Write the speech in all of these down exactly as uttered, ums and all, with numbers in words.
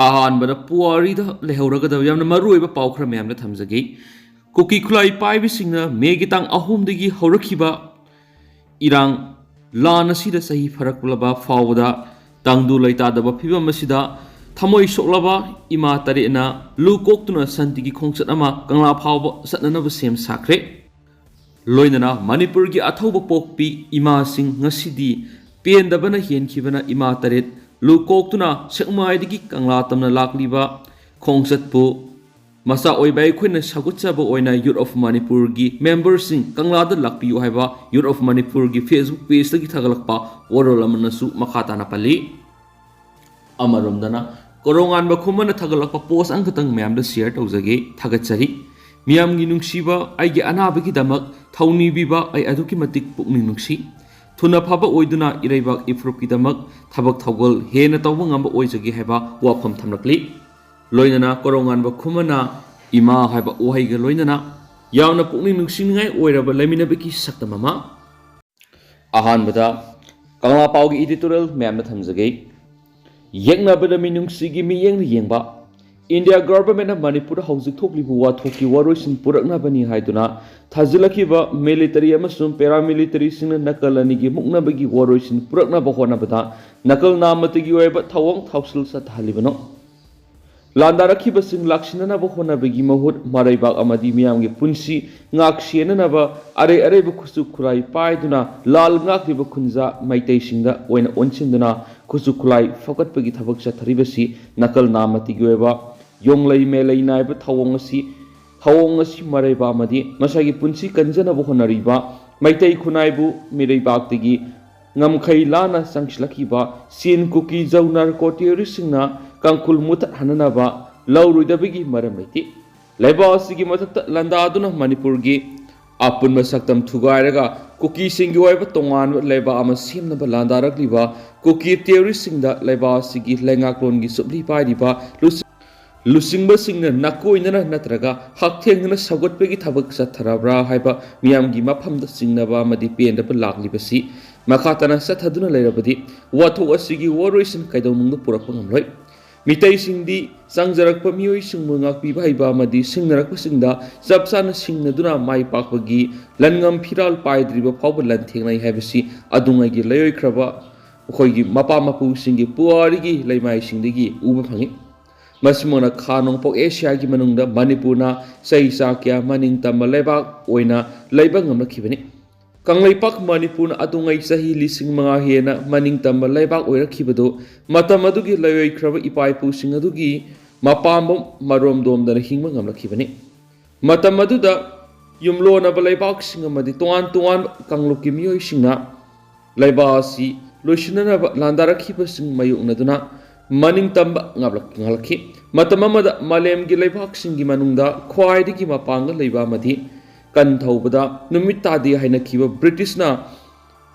ꯑꯍꯥꯟꯕꯗ ꯄꯨꯋꯥꯔꯤꯗ ꯂꯩꯍꯧꯔꯒꯗꯕ ꯌꯥꯝꯅ ꯃꯔꯨꯑꯣꯏꯕ ꯄꯥꯎ ꯈꯔ ꯃꯌꯥꯝꯗ ꯊꯝꯖꯒꯦ꯫ ꯀꯨꯀꯤ ꯈꯨꯠꯂꯥꯏ ꯄꯥꯏꯕꯁꯤꯡꯅ ꯃꯦꯒꯤ ꯇꯥꯡ ꯑꯍꯨꯝꯗꯒꯤ ꯍꯧꯔꯛꯈꯤꯕ ꯏꯔꯥꯡ ꯂꯥꯟ ꯑꯁꯤꯗ ꯆꯍꯤ ꯐꯥꯔꯛꯂꯕ ꯐꯥꯎꯕꯗ ꯇꯪꯗꯨ ꯂꯩꯇꯥꯗꯕ ꯐꯤꯕꯝ ꯑꯁꯤꯗ ꯊꯃꯣꯏ ꯁꯣꯛꯂꯕ ꯏꯃꯥ ꯇꯔꯦꯠꯅ ꯂꯨ ꯀꯣꯛꯇꯨꯅ ꯁꯥꯟꯇꯤꯒꯤ ꯈꯣꯡꯆꯠ ꯑꯃ ꯀꯪꯂꯥ ꯐꯥꯎꯕ ꯆꯠꯅꯅꯕ ꯁꯦꯝ ꯁꯥꯈ꯭ꯔꯦ꯫ ꯂꯣꯏꯅꯅ ꯃꯅꯤꯄꯨꯔꯒꯤ ꯑꯊꯧꯕ ꯄꯣꯛꯄꯤ ꯏꯃꯥꯁꯤꯡ ꯉꯁꯤꯗꯤ ꯄꯦꯟꯗꯕꯅ ꯍꯦꯟꯈꯤꯕꯅ ꯏꯃꯥ ꯇꯔꯦꯠ ꯂꯨ ꯀꯣꯛꯇꯨꯅ ꯁꯦꯛꯃꯥꯏꯗꯒꯤ ꯀꯪꯂꯥ ꯇꯝꯅ ꯂꯥꯛꯂꯤꯕ ꯈꯣꯡꯆꯠꯄꯨ ꯃꯆꯥ ꯑꯣꯏꯕ ꯑꯩꯈꯣꯏꯅ ꯁꯧꯒꯠꯆꯕ ꯑꯣꯏꯅ Youth of Manipurꯒꯤ memberꯁꯤꯡ ꯀꯪꯂꯥꯗ ꯂꯥꯛꯄꯤꯌꯨ ꯍꯥꯏꯕ Youth of Manipurꯒꯤ Facebook pageꯇꯒꯤ ꯊꯥꯒꯠꯂꯛꯄ ꯋꯥꯔꯣꯜ ꯑꯃꯅꯁꯨ ꯃꯈꯥ ꯇꯥꯅ ꯄꯜꯂꯤ꯫ ꯑꯃꯔꯣꯝꯗꯅ ꯀꯣꯔꯧꯉꯥꯟꯕ ꯈꯨꯃꯟꯅ ꯊꯥꯒꯠꯂꯛꯄ post ꯑꯃꯈꯛꯇꯪ ꯃꯌꯥꯝꯗ share ꯇꯧꯖꯒꯦ, ꯊꯥꯒꯠꯆꯔꯤ꯫ ꯃꯤꯌꯥꯝꯒꯤ ꯅꯨꯡꯁꯤꯕ, ꯑꯩꯒꯤ ꯑꯅꯥꯕꯒꯤꯗꯃꯛ ꯊꯧꯅꯤꯕꯤꯕ ꯑꯩ ꯑꯗꯨꯛꯀꯤ ꯃꯇꯤꯛ ꯄꯨꯛꯅꯤꯡ ꯅꯨꯡꯁꯤ꯫ ꯊꯨꯅ ꯐꯕ ꯑꯣꯏꯗꯨꯅ ꯏꯔꯩꯕꯥꯛ ꯏꯐꯨꯔꯨꯞꯀꯤꯗꯃꯛ ꯊꯕꯛ ꯊꯧꯒꯜ ꯍꯦꯟꯅ ꯇꯧꯕ ꯉꯝꯕ ꯑꯣꯏꯖꯒꯦ ꯍꯥꯏꯕ ꯋꯥꯐꯝ ꯊꯝꯂꯛꯂꯤ꯫ ꯂꯣꯏꯅꯅ ꯀꯣꯔꯧꯉꯥꯟꯕ ꯈꯨꯃꯟꯅ ꯏꯃꯥ ꯍꯥꯏꯕ ꯋꯥꯍꯩꯒ ꯂꯣꯏꯅꯅ ꯌꯥꯝꯅ ꯄꯨꯛꯅꯤꯡ ꯅꯨꯡꯁꯤꯅꯤꯡꯉꯥꯏ ꯑꯣꯏꯔꯕ ꯂꯩꯃꯤꯟꯅꯕꯒꯤ ꯁꯛꯇꯝ ꯑꯃ꯫ ꯑꯍꯥꯟꯕꯗ ꯀꯪꯂꯥ ꯄꯥꯎꯒꯤ editorial ꯃꯌꯥꯝꯗ ꯊꯝꯖꯒꯦ꯫ ꯌꯦꯛꯅꯕꯗ ꯃꯤꯅꯨꯡꯁꯤꯒꯤ ꯃꯤꯠꯌꯦꯡꯅ ꯌꯦꯡꯕ꯫ India governmentꯅ ꯃꯅꯤꯄꯨꯔꯗ ꯍꯧꯖꯤꯛ ꯊꯣꯛꯂꯤꯕ ꯋꯥꯊꯣꯛꯀꯤ ꯋꯥꯔꯣꯏꯁꯤꯟ ꯄꯨꯔꯛꯅꯕꯅꯤ ꯍꯥꯏꯗꯨꯅ ꯊꯥꯖꯤꯜꯂꯛꯈꯤꯕ military ꯑꯃꯁꯨꯡ paramilitaryꯁꯤꯡꯅ ꯅꯥꯀꯜ ꯑꯅꯤꯒꯤ ꯃꯨꯛꯅꯕꯒꯤ ꯋꯥꯔꯣꯏꯁꯤꯟ ꯄꯨꯔꯛꯅꯕ ꯍꯣꯠꯅꯕꯗ ꯅꯥꯀꯜ ꯅꯥꯃꯠꯇꯒꯤ ꯑꯣꯏꯕ ꯊꯧꯑꯣꯡ ꯊꯧꯁꯤꯜ ꯆꯠꯊꯍꯜꯂꯤꯕꯅꯣ? ꯂꯥꯟꯗꯥꯔꯛꯈꯤꯕꯁꯤꯡ ꯂꯥꯛꯁꯤꯟꯅꯅꯕ ꯍꯣꯠꯅꯕꯒꯤ ꯃꯍꯨꯠ ꯃꯔꯩꯕꯥꯛ ꯑꯃꯗꯤ ꯃꯤꯌꯥꯝꯒꯤ ꯄꯨꯟꯁꯤ ꯉꯥꯛ ꯁꯦꯟꯅꯅꯕ ꯑꯔꯩ ꯑꯔꯩꯕ ꯈꯨꯠꯁꯨ ꯈꯨꯠꯂꯥꯏ ꯄꯥꯏꯗꯨꯅ ꯂꯥꯜ ꯉꯥꯛꯂꯤꯕ ꯈꯨꯟꯖꯥ ꯃꯩꯇꯩꯁꯤꯡꯗ ꯑꯣꯏꯅ ꯑꯣꯟꯁꯤꯟꯗꯨꯅ ꯈꯨꯠꯁꯨ ꯈꯨꯠꯂꯥꯏ ꯐꯒꯠꯄꯒꯤ ꯊꯕꯛ ꯆꯠꯊꯔꯤꯕꯁꯤ ꯅꯥꯀꯜ ꯅꯥꯃꯠꯇꯒꯤ ꯑꯣꯏꯕ ꯌꯣꯡꯂꯩ ꯃꯦꯂꯩ ꯅꯥꯏꯕ ꯊꯧꯑꯣꯡ ꯑꯁꯤ, ꯊꯧꯑꯣꯡ ꯑꯁꯤ ꯃꯔꯩꯕꯥꯛ ꯑꯃꯗꯤ ꯃꯁꯥꯒꯤ ꯄꯨꯟꯁꯤ ꯀꯟꯖꯅꯕ ꯍꯣꯠꯅꯔꯤꯕ ꯃꯩꯇꯩ ꯈꯨꯟꯅꯥꯏꯕꯨ ꯃꯤꯔꯩꯕꯥꯛꯇꯒꯤ ꯉꯝꯈꯩ ꯂꯥꯟꯅ ꯆꯪꯁꯤꯜꯂꯛꯈꯤꯕ ꯆꯤꯟ ꯀꯨꯀꯤ ꯖꯧ narco terroristꯁꯤꯡꯅ ꯀꯥꯡꯈꯨꯜ ꯃꯨꯊꯠꯍꯟꯅꯅꯕ ꯂꯧꯔꯣꯏꯗꯕꯒꯤ ꯃꯔꯝ ꯂꯩꯇꯦ꯫ ꯂꯩꯕꯥꯛ ꯑꯁꯤꯒꯤ ꯃꯊꯛꯇ ꯂꯥꯟꯗꯥꯗꯨꯅ ꯃꯅꯤꯄꯨꯔꯒꯤ ꯑꯄꯨꯟꯕ ꯁꯛꯇꯝ ꯊꯨꯒꯥꯏꯔꯒ ꯀꯨꯀꯤꯁꯤꯡꯒꯤ ꯑꯣꯏꯕ ꯇꯣꯉꯥꯟꯕ ꯂꯩꯕꯥꯛ ꯑꯃ ꯁꯦꯝꯅꯕ ꯂꯥꯟꯗꯥꯔꯛꯂꯤꯕ ꯀꯨꯀꯤ terroristꯁꯤꯡꯗ ꯂꯩꯕꯥꯛ ꯑꯁꯤꯒꯤ ꯂꯩꯉꯥꯛꯂꯣꯟꯒꯤ ꯆꯨꯞꯂꯤ ꯄꯥꯏꯔꯤꯕ ꯂꯨꯆꯤꯡ ꯂꯨꯆꯤꯡꯕꯁꯤꯡꯅ ꯅꯥꯀꯣꯏꯅꯅ ꯅꯠꯇ꯭ꯔꯒ ꯍꯛꯊꯦꯡꯅꯅ ꯁꯧꯒꯠꯄꯒꯤ ꯊꯕꯛ ꯆꯠꯊꯔꯕ꯭ꯔꯥ ꯍꯥꯏꯕ ꯃꯤꯌꯥꯝꯒꯤ ꯃꯐꯝꯗ ꯆꯤꯡꯅꯕ ꯑꯃꯗꯤ ꯄꯦꯟꯗꯕ ꯂꯥꯛꯂꯤꯕꯁꯤ ꯃꯈꯥ ꯇꯥꯅ ꯆꯠꯊꯗꯨꯅ ꯂꯩꯔꯕꯗꯤ ꯋꯥꯊꯣꯛ ꯑꯁꯤꯒꯤ ꯋꯥꯔꯣꯏꯁꯤꯟ ꯀꯩꯗꯧꯅꯨꯡꯗ ꯄꯨꯔꯛꯄ ꯉꯝꯂꯣꯏ꯫ ꯃꯤꯇꯩꯁꯤꯡꯗꯤ ꯆꯪꯖꯔꯛꯄ ꯃꯤꯑꯣꯏꯁꯤꯡꯕꯨ ꯉꯥꯛꯄꯤꯕ ꯍꯩꯕ ꯑꯃꯗꯤ ꯁꯤꯡꯅꯔꯛꯄꯁꯤꯡꯗ ꯆꯞ ꯆꯥꯅ ꯁꯤꯡꯅꯗꯨꯅ ꯃꯥꯏ ꯄꯥꯛꯄꯒꯤ ꯂꯟꯉꯝ ꯐꯤꯔꯥꯜ ꯄꯥꯏꯗ꯭ꯔꯤꯕ ꯐꯥꯎꯕ ꯂꯟꯊꯦꯡꯅꯩ ꯍꯥꯏꯕꯁꯤ ꯑꯗꯨꯉꯩꯒꯤ ꯂꯩꯔꯣꯏꯈ꯭ꯔꯕ ꯑꯩꯈꯣꯏꯒꯤ ꯃꯄꯥ ꯃꯄꯨꯁꯤꯡꯒꯤ ꯄꯨꯋꯥꯔꯤꯒꯤ ꯂꯩꯃꯥꯏꯁꯤꯡꯗꯒꯤ ꯎꯕ ꯐꯪꯏ꯫ ꯃꯁꯤꯃꯛꯅ ꯈꯥ ꯅꯣꯡꯄꯣꯛ ꯑꯦꯁꯤꯌꯥꯒꯤ ꯃꯅꯨꯡꯗ ꯃꯅꯤꯄꯨꯔꯅ ꯆꯍꯤ ꯆꯥ ꯀꯌꯥ ꯃꯅꯤꯡ ꯇꯝꯕ ꯂꯩꯕꯥꯛ ꯑꯣꯏꯅ ꯂꯩꯕ ꯉꯝꯂꯛꯈꯤꯕꯅꯤ꯫ ꯀꯪꯂꯩꯄꯥꯛ ꯃꯅꯤꯄꯨꯔꯅ ꯑꯗꯨꯉꯩ ꯆꯍꯤ ꯂꯤꯁꯤꯡ ꯃꯉꯥ ꯍꯦꯟꯅ ꯃꯅꯤꯡ ꯇꯝꯕ ꯂꯩꯕꯥꯛ ꯑꯣꯏꯔꯛꯈꯤꯕꯗꯨ ꯃꯇꯝ ꯑꯗꯨꯒꯤ ꯂꯩꯔꯣꯏꯈ꯭ꯔꯕ ꯏꯄꯥ ꯏꯄꯨꯁꯤꯡ ꯑꯗꯨꯒꯤ ꯃꯄꯥꯝꯕꯣꯝ ꯃꯔꯣꯝꯗꯣꯝꯗꯅ ꯍꯤꯡꯕ ꯉꯝꯂꯛꯈꯤꯕꯅꯤ꯫ ꯃꯇꯝ ꯑꯗꯨꯗ ꯌꯨꯝꯂꯣꯟꯅꯕ ꯂꯩꯕꯥꯛꯁꯤꯡ ꯑꯃꯗꯤ ꯇꯣꯉꯥꯟ ꯇꯣꯉꯥꯟꯕ ꯀꯥꯡꯂꯨꯞꯀꯤ ꯃꯤꯑꯣꯏꯁꯤꯡꯅ ꯂꯩꯕꯥꯛ ꯑꯁꯤ ꯂꯣꯏꯁꯤꯟꯅꯅꯕ ꯂꯥꯟꯗꯥꯔꯛꯈꯤꯕꯁꯤꯡ ꯃꯥꯌꯣꯛꯅꯗꯨꯅ ꯃꯅꯤꯡ ꯇꯝꯕ ꯉꯥꯛꯂꯛ-, ꯉꯥꯛꯂꯛꯈꯤ꯫ ꯃꯇꯝ ꯑꯃꯗ ꯃꯥꯂꯦꯝꯒꯤ ꯂꯩꯕꯥꯛꯁꯤꯡꯒꯤ ꯃꯅꯨꯡꯗ ꯈ꯭ꯋꯥꯏꯗꯒꯤ ꯃꯄꯥꯡꯒꯜ ꯂꯩꯕ ꯑꯃꯗꯤ ꯀꯟ ꯊꯧꯕꯗ ꯅꯨꯃꯤꯠ ꯇꯥꯗꯦ ꯍꯥꯏꯅꯈꯤꯕ ꯕ꯭ꯔꯤꯇꯤꯁꯅ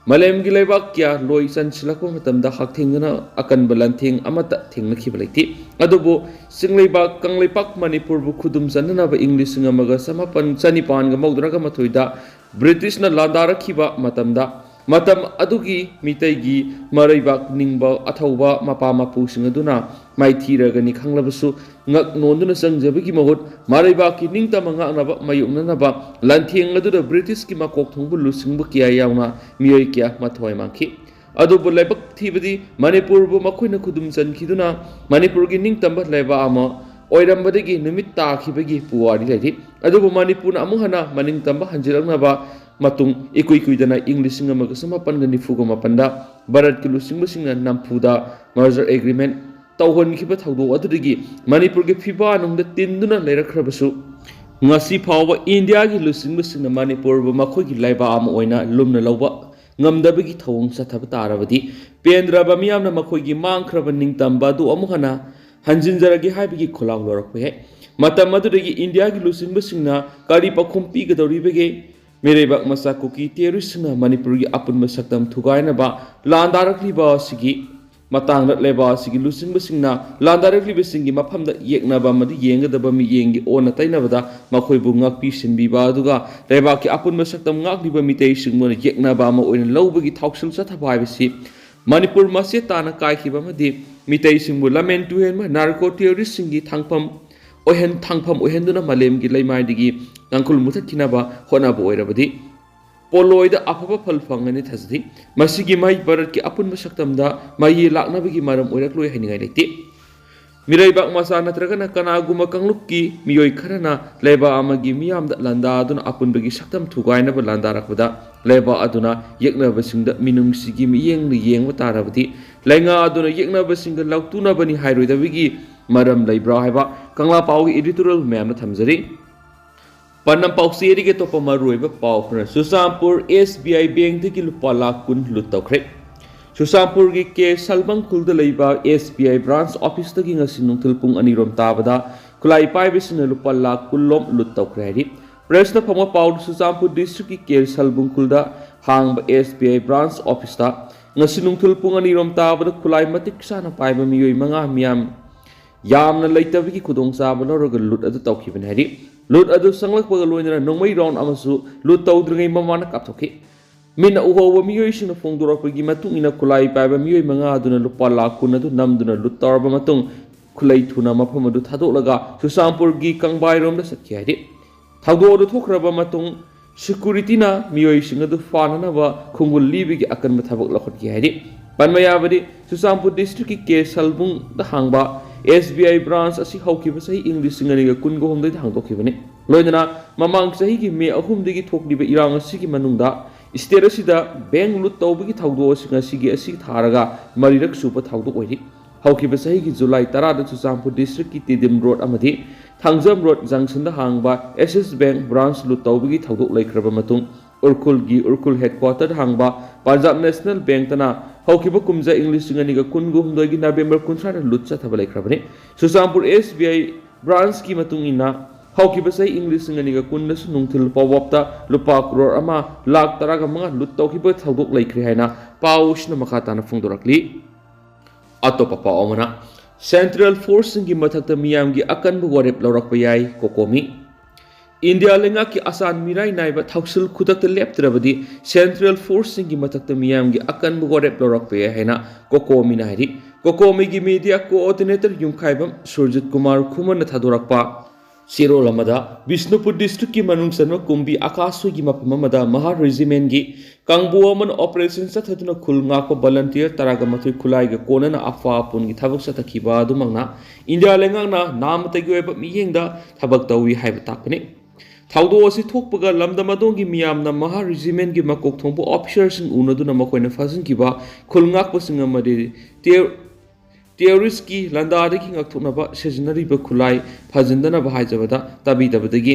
ꯃꯥꯂꯦꯝꯒꯤ ꯂꯩꯕꯥꯛ ꯀꯌꯥ ꯂꯣꯏ ꯆꯟꯁꯤꯜꯂꯛꯄ ꯃꯇꯝꯗ ꯍꯛꯊꯦꯡꯅꯅ ꯑꯀꯟꯕ ꯂꯥꯟꯊꯦꯡ ꯑꯃꯠꯇ ꯊꯦꯡꯅꯈꯤꯕ ꯂꯩꯇꯦ꯫ ꯑꯗꯨꯕꯨ ꯆꯤꯡꯂꯩꯕꯥꯛ ꯀꯪꯂꯩꯄꯥꯛ ꯃꯅꯤꯄꯨꯔꯕꯨ ꯈꯨꯗꯨꯝ ꯆꯟꯅꯅꯕ ꯏꯪ ꯂꯤꯁꯤꯡ ꯑꯃꯒ ꯆꯃꯥꯄꯟ, ꯆꯅꯤꯄꯥꯟꯒ ꯃꯧꯗ꯭ꯔꯥꯒ ꯃꯥꯊꯣꯏꯗ ꯕ꯭ꯔꯤꯇꯤꯁꯅ ꯂꯥꯟꯗꯥꯔꯛꯈꯤꯕ ꯃꯇꯝꯗ, ꯃꯇꯝ ꯑꯗꯨꯒꯤ ꯃꯤꯇꯩꯒꯤ ꯃꯔꯩꯕꯥꯛ ꯅꯤꯡꯕ ꯑꯊꯧꯕ ꯃꯄꯥ ꯃꯄꯨꯁꯤꯡ ꯑꯗꯨꯅ ꯃꯥꯏꯊꯤꯔꯒꯅꯤ ꯈꯪꯂꯕꯁꯨ, ꯉꯛ ꯅꯣꯟꯗꯨꯅ ꯆꯪꯖꯕꯒꯤ ꯃꯍꯨꯠ ꯃꯔꯩꯕꯥꯛꯀꯤ ꯅꯤꯡꯇꯝꯕ ꯉꯥꯛꯅꯕ ꯃꯥꯌꯣꯛꯅꯅꯕ ꯂꯥꯟꯊꯦꯡ ꯑꯗꯨꯗ ꯕ꯭ꯔꯤꯇꯤꯁꯀꯤ ꯃꯀꯣꯛ ꯊꯣꯡꯕ ꯂꯨꯆꯤꯡꯕ ꯀꯌꯥ ꯌꯥꯎꯅ ꯃꯤꯑꯣꯏ ꯀꯌꯥ ꯃꯊ꯭ꯋꯥꯏ ꯃꯥꯡꯈꯤ꯫ ꯑꯗꯨꯕꯨ ꯂꯥꯏꯕꯛ ꯊꯤꯕꯗꯤ ꯃꯅꯤꯄꯨꯔꯕꯨ ꯃꯈꯣꯏꯅ ꯈꯨꯗꯨꯝ ꯆꯟꯈꯤꯗꯨꯅ ꯃꯅꯤꯄꯨꯔꯒꯤ ꯅꯤꯡꯇꯝꯕ ꯂꯩꯕꯥꯛ ꯑꯃ ꯑꯣꯏꯔꯝꯕꯗꯒꯤ ꯅꯨꯃꯤꯠ ꯇꯥꯈꯤꯕꯒꯤ ꯄꯨꯋꯥꯔꯤ ꯂꯩꯔꯤ꯫ ꯑꯗꯨꯕꯨ ꯃꯅꯤꯄꯨꯔꯅ ꯑꯃꯨꯛ ꯍꯟꯅ ꯃꯅꯤꯡꯇꯝꯕ ꯍꯟꯖꯤꯜꯂꯛꯅꯕ ꯃꯇꯨꯡ ꯏꯀꯨꯏ ꯀꯨꯏꯗꯅ ꯏꯪ ꯂꯤꯁꯤꯡ ꯑꯃꯒ ꯆꯃꯥꯄꯟꯒ ꯅꯤꯐꯨꯒ ꯃꯥꯄꯟꯗ ꯚꯥꯔꯠꯀꯤ ꯂꯨꯆꯤꯡꯕꯁꯤꯡꯅ ꯅꯝꯐꯨꯗ merger agreement ꯇꯧꯍꯟꯈꯤꯕ ꯊꯧꯗꯣꯛ ꯑꯗꯨꯗꯒꯤ ꯃꯅꯤꯄꯨꯔꯒꯤ ꯐꯤꯕꯥ ꯅꯨꯡꯗ ꯇꯤꯟꯗꯨꯅ ꯂꯩꯔꯛꯈ꯭ꯔꯕꯁꯨ, ꯉꯁꯤ ꯐꯥꯎꯕ ꯏꯟꯗꯤꯌꯥꯒꯤ ꯂꯨꯆꯤꯡꯕꯁꯤꯡꯅ ꯃꯅꯤꯄꯨꯔꯕꯨ ꯃꯈꯣꯏꯒꯤ ꯂꯩꯕꯥꯛ ꯑꯃ ꯑꯣꯏꯅ ꯂꯨꯝꯅ ꯂꯧꯕ ꯉꯝꯗꯕꯒꯤ ꯊꯧꯑꯣꯡ ꯆꯠꯊꯕ ꯇꯥꯔꯕꯗꯤ, ꯄꯦꯟꯗ꯭ꯔꯕ ꯃꯤꯌꯥꯝꯅ ꯃꯈꯣꯏꯒꯤ ꯃꯥꯡꯈ꯭ꯔꯕ ꯅꯤꯡꯇꯝꯕ ꯑꯗꯨ ꯑꯃꯨꯛ ꯍꯟꯅ ꯍꯟꯖꯤꯟꯖꯔꯒꯦ ꯍꯥꯏꯕꯒꯤ ꯈꯣꯜꯂꯥꯎ ꯂꯧꯔꯛꯄ ꯌꯥꯏ꯫ ꯃꯇꯝ ꯑꯗꯨꯗꯒꯤ ꯏꯟꯗꯤꯌꯥꯒꯤ ꯂꯨꯆꯤꯡꯕꯁꯤꯡꯅ ꯀꯔꯤ ꯄꯥꯎꯈꯨꯝ ꯄꯤꯒꯗꯧꯔꯤꯕꯒꯦ? ꯃꯤꯔꯩꯕꯥꯛ ꯃꯆꯥ ꯀꯨꯀꯤ ꯇꯦꯔꯣꯔꯤꯁꯁꯤꯡꯅ ꯃꯅꯤꯄꯨꯔꯒꯤ ꯑꯄꯨꯟꯕ ꯁꯛꯇꯝ ꯊꯨꯒꯥꯏꯅꯕ ꯂꯥꯟꯗꯥꯔꯛꯂꯤꯕ ꯑꯁꯤꯒꯤ ꯃꯇꯥꯡꯗ ꯂꯩꯕꯥꯛ ꯑꯁꯤꯒꯤ ꯂꯨꯆꯤꯡꯕꯁꯤꯡꯅ ꯂꯥꯟꯗꯥꯔꯛꯂꯤꯕꯁꯤꯡꯒꯤ ꯃꯐꯝꯗ ꯌꯦꯛꯅꯕ ꯑꯃꯗꯤ ꯌꯦꯡꯒꯗꯕ ꯃꯤꯠꯌꯦꯡꯒꯤ ꯑꯣꯟꯅ ꯇꯩꯅꯕꯗ ꯃꯈꯣꯏꯕꯨ ꯉꯥꯛꯄꯤ ꯁꯦꯟꯕꯤꯕ, ꯑꯗꯨꯒ ꯂꯩꯕꯥꯛꯀꯤ ꯑꯄꯨꯟꯕ ꯁꯛꯇꯝ ꯉꯥꯛꯂꯤꯕ ꯃꯤꯇꯩꯁꯤꯡꯕꯨ ꯌꯦꯛꯅꯕ ꯑꯃ ꯑꯣꯏꯅ ꯂꯧꯕꯒꯤ ꯊꯧꯁꯤꯜ ꯆꯠꯊꯕ ꯍꯥꯏꯕꯁꯤ ꯃꯅꯤꯄꯨꯔ ꯃꯆꯦꯠ ꯇꯥꯅ ꯀꯥꯏꯈꯤꯕ ꯑꯃꯗꯤ ꯃꯤꯇꯩꯁꯤꯡꯕꯨ ꯂꯝꯍꯦꯟ ꯇꯨꯍꯦꯟꯕ ꯅꯥꯔꯀꯣ ꯇꯦꯔꯣꯔꯤꯁꯁꯤꯡꯒꯤ ꯊꯥꯡꯐꯝ ꯑꯣꯏꯍꯟ ꯊꯥꯡꯐꯝ ꯑꯣꯏꯍꯟꯗꯨꯅ ꯃꯥꯂꯦꯝꯒꯤ ꯂꯩꯃꯥꯏꯗꯒꯤ ꯇꯥꯡꯈꯨꯜ ꯃꯨꯊꯠꯈꯤꯅꯕ ꯍꯣꯠꯅꯕ ꯑꯣꯏꯔꯕꯗꯤ ꯄꯣꯂꯣꯏꯗ ꯑꯐꯕ ꯐꯜ ꯐꯪꯒꯅꯤ ꯊꯥꯖꯗꯦ꯫ ꯃꯁꯤꯒꯤ ꯃꯍꯩ ꯚꯥꯔꯠꯀꯤ ꯑꯄꯨꯟꯕ ꯁꯛꯇꯝꯗ ꯃꯍꯩ ꯂꯥꯛꯅꯕꯒꯤ ꯃꯔꯝ ꯑꯣꯏꯔꯛꯂꯣꯏ ꯍꯥꯏꯅꯤꯡꯉꯥꯏ ꯂꯩꯇꯦ꯫ ꯃꯤꯔꯩꯕꯥꯛ ꯃꯆꯥ ꯅꯠꯇ꯭ꯔꯒꯅ ꯀꯅꯥꯒꯨꯝꯕ ꯀꯥꯡꯂꯨꯞꯀꯤ ꯃꯤꯑꯣꯏ ꯈꯔꯅ ꯂꯩꯕꯥꯛ ꯑꯃꯒꯤ ꯃꯤꯌꯥꯝꯗ ꯂꯥꯟꯗꯥꯗꯨꯅ ꯑꯄꯨꯟꯕꯒꯤ ꯁꯛꯇꯝ ꯊꯨꯒꯥꯏꯅꯕ ꯂꯥꯟꯗꯥꯔꯛꯄꯗ ꯂꯩꯕꯥꯛ ꯑꯗꯨꯅ ꯌꯦꯛꯅꯕꯁꯤꯡꯗ ꯃꯤꯅꯨꯡꯁꯤꯒꯤ ꯃꯤꯠꯌꯦꯡꯅ ꯌꯦꯡꯕ ꯇꯥꯔꯕꯗꯤ ꯂꯩꯉꯥꯛ ꯑꯗꯨꯅ ꯌꯦꯛꯅꯕꯁꯤꯡꯒ ꯂꯧꯇꯨꯅꯕꯅꯤ ꯍꯥꯏꯔꯣꯏꯗꯕꯒꯤ ꯃꯔꯝ ꯂꯩꯕ꯭ꯔꯥ ꯍꯥꯏꯕ ꯀꯪꯂꯥ ꯄꯥꯎꯒꯤ editorial ꯃꯌꯥꯝꯅ ꯊꯝꯖꯔꯤ꯫ ꯄꯟꯅꯝ ꯄꯥꯎꯆꯦꯗꯒꯤ ꯑꯇꯣꯞꯄ ꯃꯔꯨꯑꯣꯏꯕ ꯄꯥꯎ ꯈꯔ꯫ ꯆꯨꯔꯆꯥꯟꯄꯨꯔ S B I bankꯗꯒꯤ ꯂꯨꯄꯥ ꯂꯥꯈ ꯀꯨꯟ ꯂꯨꯠ ꯇꯧꯈ꯭ꯔꯦ꯫ ꯆꯨꯔꯆꯥꯟꯄꯨꯔꯒꯤ ꯀꯦ ꯁꯜꯕꯪ ꯈꯨꯜꯗ ꯂꯩꯕ S B I branch officeꯇꯒꯤ ꯉꯁꯤ ꯅꯨꯡꯊꯤꯜ ꯄꯨꯡ ꯑꯅꯤꯔꯣꯝ ꯇꯥꯕꯗ ꯈꯨꯠꯂꯥꯏ ꯄꯥꯏꯕꯁꯤꯡꯅ ꯂꯨꯄꯥ ꯂꯥꯈ ꯀꯨꯟ ꯂꯣꯝ ꯂꯨꯠ ꯇꯧꯈ꯭ꯔꯦ ꯍꯥꯏꯔꯤ꯫ Pressꯅ ꯐꯪꯕ ꯄꯥꯎꯗ ꯆꯨꯔꯆꯥꯟꯄꯨꯔ districtꯀꯤ ꯀꯦ ꯁꯜꯕꯨꯡ ꯈꯨꯜꯗ ꯍꯥꯡꯕ S B I branch officeꯇ ꯉꯁꯤ ꯅꯨꯡꯊꯤꯜ ꯄꯨꯡ ꯑꯅꯤꯔꯣꯝ ꯇꯥꯕꯗ ꯈꯨꯠꯂꯥꯏ ꯃꯇꯤꯛ ꯆꯥꯅ ꯄꯥꯏꯕ ꯃꯤꯑꯣꯏ ꯃꯉꯥ ꯃꯤꯌꯥꯝ ꯌꯥꯝꯅ ꯂꯩꯇꯕꯒꯤ ꯈꯨꯗꯣꯡꯆꯥꯕ ꯂꯧꯔꯒ ꯂꯨꯠ ꯑꯗꯨ ꯇꯧꯈꯤꯕꯅꯤ ꯍꯥꯏꯔꯤ꯫ ꯂꯨꯠ ꯑꯗꯨ ꯆꯪꯂꯛꯄꯒ ꯂꯣꯏꯅꯅ ꯅꯣꯡꯃꯩ round ꯑꯃꯁꯨ ꯂꯨꯠ ꯇꯧꯗ꯭ꯔꯤꯉꯩ ꯃꯃꯥꯡꯗ ꯀꯥꯞꯊꯣꯛꯈꯤ꯫ ꯃꯤꯠꯅ ꯎꯍꯧꯕ ꯃꯤꯑꯣꯏꯁꯤꯡꯅ ꯐꯣꯡꯗꯣꯔꯛꯄꯒꯤ ꯃꯇꯨꯡ ꯏꯟꯅ ꯈꯨꯠꯂꯥꯏ ꯄꯥꯏꯕ ꯃꯤꯑꯣꯏ ꯃꯉꯥ ꯑꯗꯨꯅ ꯂꯨꯄꯥ ꯂꯥꯈ ꯀꯨꯟ ꯑꯗꯨ ꯅꯝꯗꯨꯅ ꯂꯨꯠ ꯇꯧꯔꯕ ꯃꯇꯨꯡ ꯈꯨꯠꯂꯩ ꯊꯨꯅ ꯃꯐꯝ ꯑꯗꯨ ꯊꯥꯗꯣꯛꯂꯒ ꯆꯨꯔꯆꯥꯟꯄꯨꯔꯒꯤ ꯀꯪꯕꯥꯏꯔꯣꯝꯗ ꯆꯠꯈꯤ ꯍꯥꯏꯔꯤ꯫ ꯊꯧꯗꯣꯛ ꯑꯗꯨ ꯊꯣꯛꯈ꯭ꯔꯕ ꯃꯇꯨꯡ securityꯅ ꯃꯤꯑꯣꯏꯁꯤꯡ ꯑꯗꯨ ꯐꯥꯅꯅꯕ ꯈꯣꯡꯒꯨꯜ ꯂꯤꯕꯒꯤ ꯑꯀꯟꯕ ꯊꯕꯛ ꯂꯧꯈꯠꯈꯤ ꯍꯥꯏꯔꯤ꯫ ꯄꯟꯕ ꯌꯥꯕꯗꯤ ꯆꯨꯔꯆꯥꯟꯄꯨꯔ districtꯀꯤ ꯀꯦ ꯁꯜꯕꯨꯡꯗ ꯍꯥꯡꯕ S B I branch ꯑꯁꯤ ꯍꯧꯈꯤꯕ ꯆꯍꯤ ꯏꯪ ꯂꯤꯁꯤꯡ ꯑꯅꯤꯒ ꯀꯨꯟꯒ ꯍꯨꯝꯗꯣꯏꯗ ꯍꯥꯡꯗꯣꯛꯈꯤꯕꯅꯤ꯫ ꯂꯣꯏꯅꯅ ꯃꯃꯥꯡ ꯆꯍꯤꯒꯤ ꯃꯦ ꯑꯍꯨꯝꯗꯒꯤ ꯊꯣꯛꯂꯤꯕ ꯏꯔꯥꯡ ꯑꯁꯤꯒꯤ ꯃꯅꯨꯡꯗ state ꯑꯁꯤꯗ bank ꯂꯨꯠ ꯇꯧꯕꯒꯤ ꯊꯧꯗꯣꯛ ꯑꯁꯤ ꯉꯁꯤꯒꯤ ꯑꯁꯤ ꯊꯥꯔꯒ ꯃꯔꯤꯔꯛ ꯁꯨꯕ ꯊꯧꯗꯣꯛ ꯑꯣꯏꯔꯤ꯫ ꯍꯧꯈꯤꯕ ꯆꯍꯤꯒꯤ ꯖꯨꯂꯥꯏ ꯇꯔꯥꯗ ꯆꯨꯔꯆꯥꯟꯄꯨꯔ districtꯀꯤ ꯇꯤꯗꯤꯝ road ꯑꯃꯗꯤ ꯊꯥꯡꯖꯝ road junctionꯗ ꯍꯥꯡꯕ Axis Bank branch ꯂꯨꯠ ꯇꯧꯕꯒꯤ ꯊꯧꯗꯣꯛ ꯂꯩꯈ꯭ꯔꯕ ꯃꯇꯨꯡ ꯎꯔꯈꯨꯜꯒꯤ ꯎꯔꯈꯨꯜ headquarterꯗ ꯍꯥꯡꯕ ꯄꯟꯖꯥꯕ ꯅꯦꯁꯅꯦꯜ ꯕꯦꯡꯛꯇꯅ ꯍꯧꯈꯤꯕ ꯀꯨꯝꯖꯥ ꯏꯪ ꯂꯤꯁꯤꯡ ꯑꯅꯤꯒ ꯀꯨꯟꯒ ꯍꯨꯝꯗꯣꯏꯒꯤ ꯅꯕꯦꯝꯕꯔ ꯀꯨꯟꯊ꯭ꯔꯥꯗ ꯂꯨꯠ ꯆꯠꯊꯕ ꯂꯩꯈ꯭ꯔꯕꯅꯤ꯫ ꯆꯨꯔꯆꯥꯟꯄꯨꯔ S B I branchꯀꯤ ꯃꯇꯨꯡ ꯏꯟꯅ ꯍꯧꯈꯤꯕ ꯆꯍꯤ ꯏꯪ ꯂꯤꯁꯤꯡ ꯑꯅꯤꯒ ꯀꯨꯟꯗꯁꯨ ꯅꯨꯡꯊꯤꯜ ꯄꯥꯎꯋꯥꯞꯇ ꯂꯨꯄꯥ ꯀ꯭ꯔꯣꯔ ꯑꯃ ꯂꯥꯈ ꯇꯔꯥꯒ ꯃꯉꯥ ꯂꯨꯠ ꯇꯧꯈꯤꯕ ꯊꯧꯗꯣꯛ ꯂꯩꯈ꯭ꯔꯦ ꯍꯥꯏꯅ ꯄꯥꯎꯁꯤꯅ ꯃꯈꯥ ꯇꯥꯅ ꯐꯣꯡꯗꯣꯔꯛꯂꯤ꯫ ꯑꯇꯣꯞꯄ ꯄꯥꯎ ꯑꯃꯅ, central forceꯁꯤꯡꯒꯤ ꯃꯊꯛꯇ ꯃꯤꯌꯥꯝꯒꯤ ꯑꯀꯟꯕ ꯋꯥꯔꯦꯞ ꯂꯧꯔꯛꯄ ꯌꯥꯏ, ꯀꯣꯀꯣꯃꯤ꯫ ꯏꯟꯗꯤꯌꯥ ꯂꯩꯉꯥꯛꯀꯤ ꯑꯆꯥꯟ ꯃꯤꯔꯥꯏ ꯅꯥꯏꯕ ꯊꯧꯁꯤꯜ ꯈꯨꯗꯛꯇ ꯂꯦꯞꯇ꯭ꯔꯕꯗꯤ central forceꯁꯤꯡꯒꯤ ꯃꯊꯛꯇ ꯃꯤꯌꯥꯝꯒꯤ ꯑꯀꯟꯕ ꯋꯥꯔꯦꯞ ꯂꯧꯔꯛꯄ ꯌꯥꯏ ꯍꯥꯏꯅ ꯀꯣꯀꯣꯃꯤꯅ ꯍꯥꯏꯔꯤ꯫ ꯀꯣꯀꯣꯃꯤꯒꯤ media coordinator ꯌꯨꯝꯈꯥꯏꯕꯝ ꯁꯨꯔꯖꯤꯠ ꯀꯨꯃꯥꯔ ꯈꯨꯃꯟꯅ ꯊꯥꯗꯣꯔꯛꯄ ꯆꯦꯔꯣꯜ ꯑꯃꯗ, ꯕꯤꯁꯅꯨꯄꯨꯔ districtꯀꯤ ꯃꯅꯨꯡ ꯆꯟꯕ ꯀꯨꯝꯕꯤ ꯑꯀꯥꯁꯨꯏꯒꯤ ꯃꯐꯝ ꯑꯃꯗ ꯃꯍꯥ regimentꯀꯤ ꯀꯥꯡꯕꯨ ꯑꯃꯅ operation ꯆꯠꯊꯗꯨꯅ ꯈꯨꯜ ꯉꯥꯛꯄ volunteer ꯇꯔꯥꯒ ꯃꯥꯊꯣꯏ ꯈꯨꯠꯂꯥꯏꯒ ꯀꯣꯟꯅꯅ ꯑꯐꯥ ꯑꯄꯨꯟꯒꯤ ꯊꯕꯛ ꯆꯠꯊꯈꯤꯕ ꯑꯗꯨꯃꯛꯅ ꯏꯟꯗꯤꯌꯥ ꯂꯩꯉꯥꯛꯅ ꯅꯥꯃꯇꯒꯤ ꯑꯣꯏꯕ ꯃꯤꯠꯌꯦꯡꯗ ꯊꯕꯛ ꯇꯧꯏ ꯍꯥꯏꯕ ꯇꯥꯛꯄꯅꯤ꯫ ꯊꯧꯗꯣꯛ ꯑꯁꯤ ꯊꯣꯛꯄꯒ ꯂꯝꯗꯝ ꯑꯗꯣꯝꯒꯤ ꯃꯤꯌꯥꯝꯅ ꯃꯍꯥ regimentꯀꯤ ꯃꯀꯣꯛ ꯊꯣꯡꯕ officerꯁꯤꯡ ꯎꯅꯗꯨꯅ ꯃꯈꯣꯏꯅ ꯐꯥꯖꯤꯟꯈꯤꯕ ꯈꯨꯜ ꯉꯥꯛꯄꯁꯤꯡ ꯑꯃꯗꯤ ter-, terroristꯀꯤ ꯂꯥꯟꯗꯥꯗꯒꯤ ꯉꯥꯛꯊꯣꯛꯅꯕ ꯁꯤꯖꯤꯟꯅꯔꯤꯕ ꯈꯨꯠꯂꯥꯏ ꯐꯥꯖꯤꯟꯗꯅꯕ ꯍꯥꯏꯖꯕꯗ ꯇꯥꯕꯤꯗꯕꯗꯒꯤ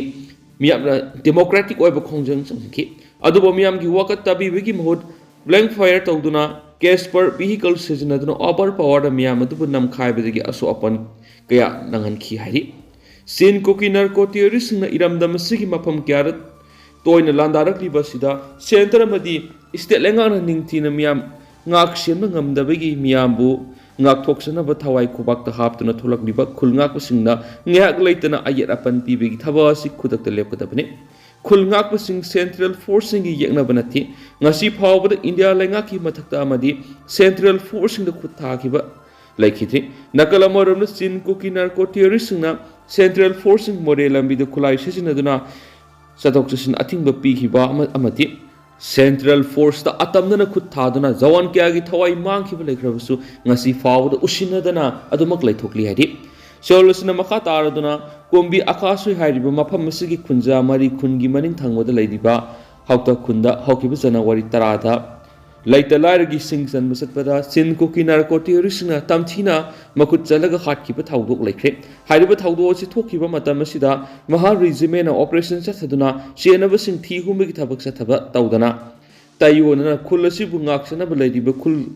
ꯃꯤꯌꯥꯝꯅ democratic ꯑꯣꯏꯕ ꯈꯣꯡꯖꯪ ꯆꯪꯈꯤ꯫ ꯑꯗꯨꯕꯨ ꯃꯤꯌꯥꯝꯒꯤ ꯋꯥꯀꯠ ꯇꯥꯕꯤꯕꯒꯤ ꯃꯍꯨꯠ blank fire ꯇꯧꯗꯨꯅ gas spray vehicle ꯁꯤꯖꯤꯟꯅꯗꯨꯅ over powerꯗ ꯃꯤꯌꯥꯝ ꯑꯗꯨꯕꯨ ꯅꯝꯈꯥꯏꯕꯗꯒꯤ ꯑꯁꯣꯛ ꯑꯄꯟ ꯀꯌꯥ ꯅꯪꯍꯟꯈꯤ ꯍꯥꯏꯔꯤ꯫ ꯆꯤꯟ ꯀꯨꯀꯤ narco terroristꯁꯤꯡꯅ ꯏꯔꯝꯗꯝ ꯑꯁꯤꯒꯤ ꯃꯐꯝ ꯀꯌꯥꯗ ꯇꯣꯏꯅ ꯂꯥꯟꯗꯥꯔꯛꯂꯤꯕ ꯑꯁꯤꯗ centre ꯑꯃꯗꯤ state ꯂꯩꯉꯥꯛꯅ ꯅꯤꯡꯊꯤꯅ ꯃꯤꯌꯥꯝ ꯉꯥꯛ ꯁꯦꯟꯕ ꯉꯝꯗꯕꯒꯤ ꯃꯤꯌꯥꯝꯕꯨ ꯉꯥꯛꯊꯣꯛꯆꯅꯕ ꯊꯋꯥꯏ ꯈꯨꯕꯥꯛꯇ ꯍꯥꯞꯇꯨꯅ ꯊꯣꯛꯂꯛꯂꯤꯕ ꯈꯨꯜ ꯉꯥꯛꯄꯁꯤꯡꯅ ꯉꯥꯏꯍꯥꯛ ꯂꯩꯇꯅ ꯑꯌꯦꯠ ꯑꯄꯟ ꯄꯤꯕꯒꯤ ꯊꯕꯛ ꯑꯁꯤ ꯈꯨꯗꯛꯇ ꯂꯦꯞꯀꯗꯕꯅꯤ꯫ ꯈꯨꯜ ꯉꯥꯛꯄꯁꯤꯡ central forceꯁꯤꯡꯒꯤ ꯌꯦꯛꯅꯕ ꯅꯠꯇꯦ꯫ ꯉꯁꯤ ꯐꯥꯎꯕꯗ ꯏꯟꯗꯤꯌꯥ ꯂꯩꯉꯥꯛꯀꯤ ꯃꯊꯛꯇ ꯑꯃꯗꯤ central forceꯁꯤꯡꯗ ꯈꯨꯠ ꯊꯥꯈꯤꯕ ꯂꯩꯈꯤꯗ꯭ꯔꯤ꯫ ꯅꯥꯀꯜ ꯑꯃꯔꯣꯝꯗ ꯆꯤꯟ ꯀꯨꯀꯤ narco terroristꯁꯤꯡꯅ central forceꯁꯤꯡ ꯃꯣꯔꯦ ꯂꯝꯕꯤꯗ ꯈꯨꯠꯂꯥꯏ ꯁꯤꯖꯤꯟꯅꯗꯨꯅ ꯆꯠꯊꯣꯛ ꯆꯠꯁꯤꯟ ꯑꯊꯤꯡꯕ ꯄꯤꯈꯤꯕ ꯑꯃ-, ꯑꯃꯗꯤ central forceꯇ ꯑꯇꯝꯅꯅ ꯈꯨꯠ ꯊꯥꯗꯨꯅ ꯖꯋꯥꯟ ꯀꯌꯥꯒꯤ ꯊꯋꯥꯏ ꯃꯥꯡꯈꯤꯕ ꯂꯩꯈ꯭ꯔꯕꯁꯨ ꯉꯁꯤ ꯐꯥꯎꯕꯗ ꯎꯁꯤꯟꯅꯗꯅ ꯑꯗꯨꯃꯛ ꯂꯩꯊꯣꯛꯂꯤ ꯍꯥꯏꯔꯤ꯫ ꯆꯦꯔꯣꯜ ꯑꯁꯤꯅ ꯃꯈꯥ ꯇꯥꯔꯗꯨꯅ ꯀꯣꯝꯕꯤ ꯑꯀꯥꯁꯨꯏ ꯍꯥꯏꯔꯤꯕ ꯃꯐꯝ ꯑꯁꯤꯒꯤ ꯈꯨꯟꯖꯥ ꯃꯔꯤ ꯈꯨꯟꯒꯤ ꯃꯅꯤꯡ ꯊꯪꯕꯗ ꯂꯩꯔꯤꯕ ꯍꯥꯎꯇ ꯈꯨꯟꯗ ꯍꯧꯈꯤꯕ ꯖꯅꯋꯥꯔꯤ ꯇꯔꯥꯗ ꯂꯩꯇ ꯂꯥꯏꯔꯒꯤ ꯁꯤꯡ ꯆꯟꯕ ꯆꯠꯄꯗ ꯆꯤꯟ ꯀꯨꯀꯤ narco terroristꯁꯤꯡꯅ ꯇꯝꯊꯤꯅ ꯃꯈꯨꯠ ꯆꯜꯂꯒ ꯍꯥꯠꯈꯤꯕ ꯊꯧꯗꯣꯛ ꯂꯩꯈ꯭ꯔꯦ꯫ ꯍꯥꯏꯔꯤꯕ ꯊꯧꯗꯣꯛ ꯑꯁꯤ ꯊꯣꯛꯈꯤꯕ ꯃꯇꯝ ꯑꯁꯤꯗ ꯃꯍꯥ regimentꯅ operation ꯆꯠꯊꯗꯨꯅ ꯆꯦꯟꯅꯕꯁꯤꯡ ꯊꯤ ꯍꯨꯝꯕꯒꯤ ꯊꯕꯛ ꯆꯠꯊꯕ ꯇꯧꯗꯅ ꯇꯥꯏꯑꯣꯟꯅꯅ ꯈꯨꯜ ꯑꯁꯤꯕꯨ ꯉꯥꯛꯆꯅꯕ ꯂꯩꯔꯤꯕ ꯈꯨꯜ,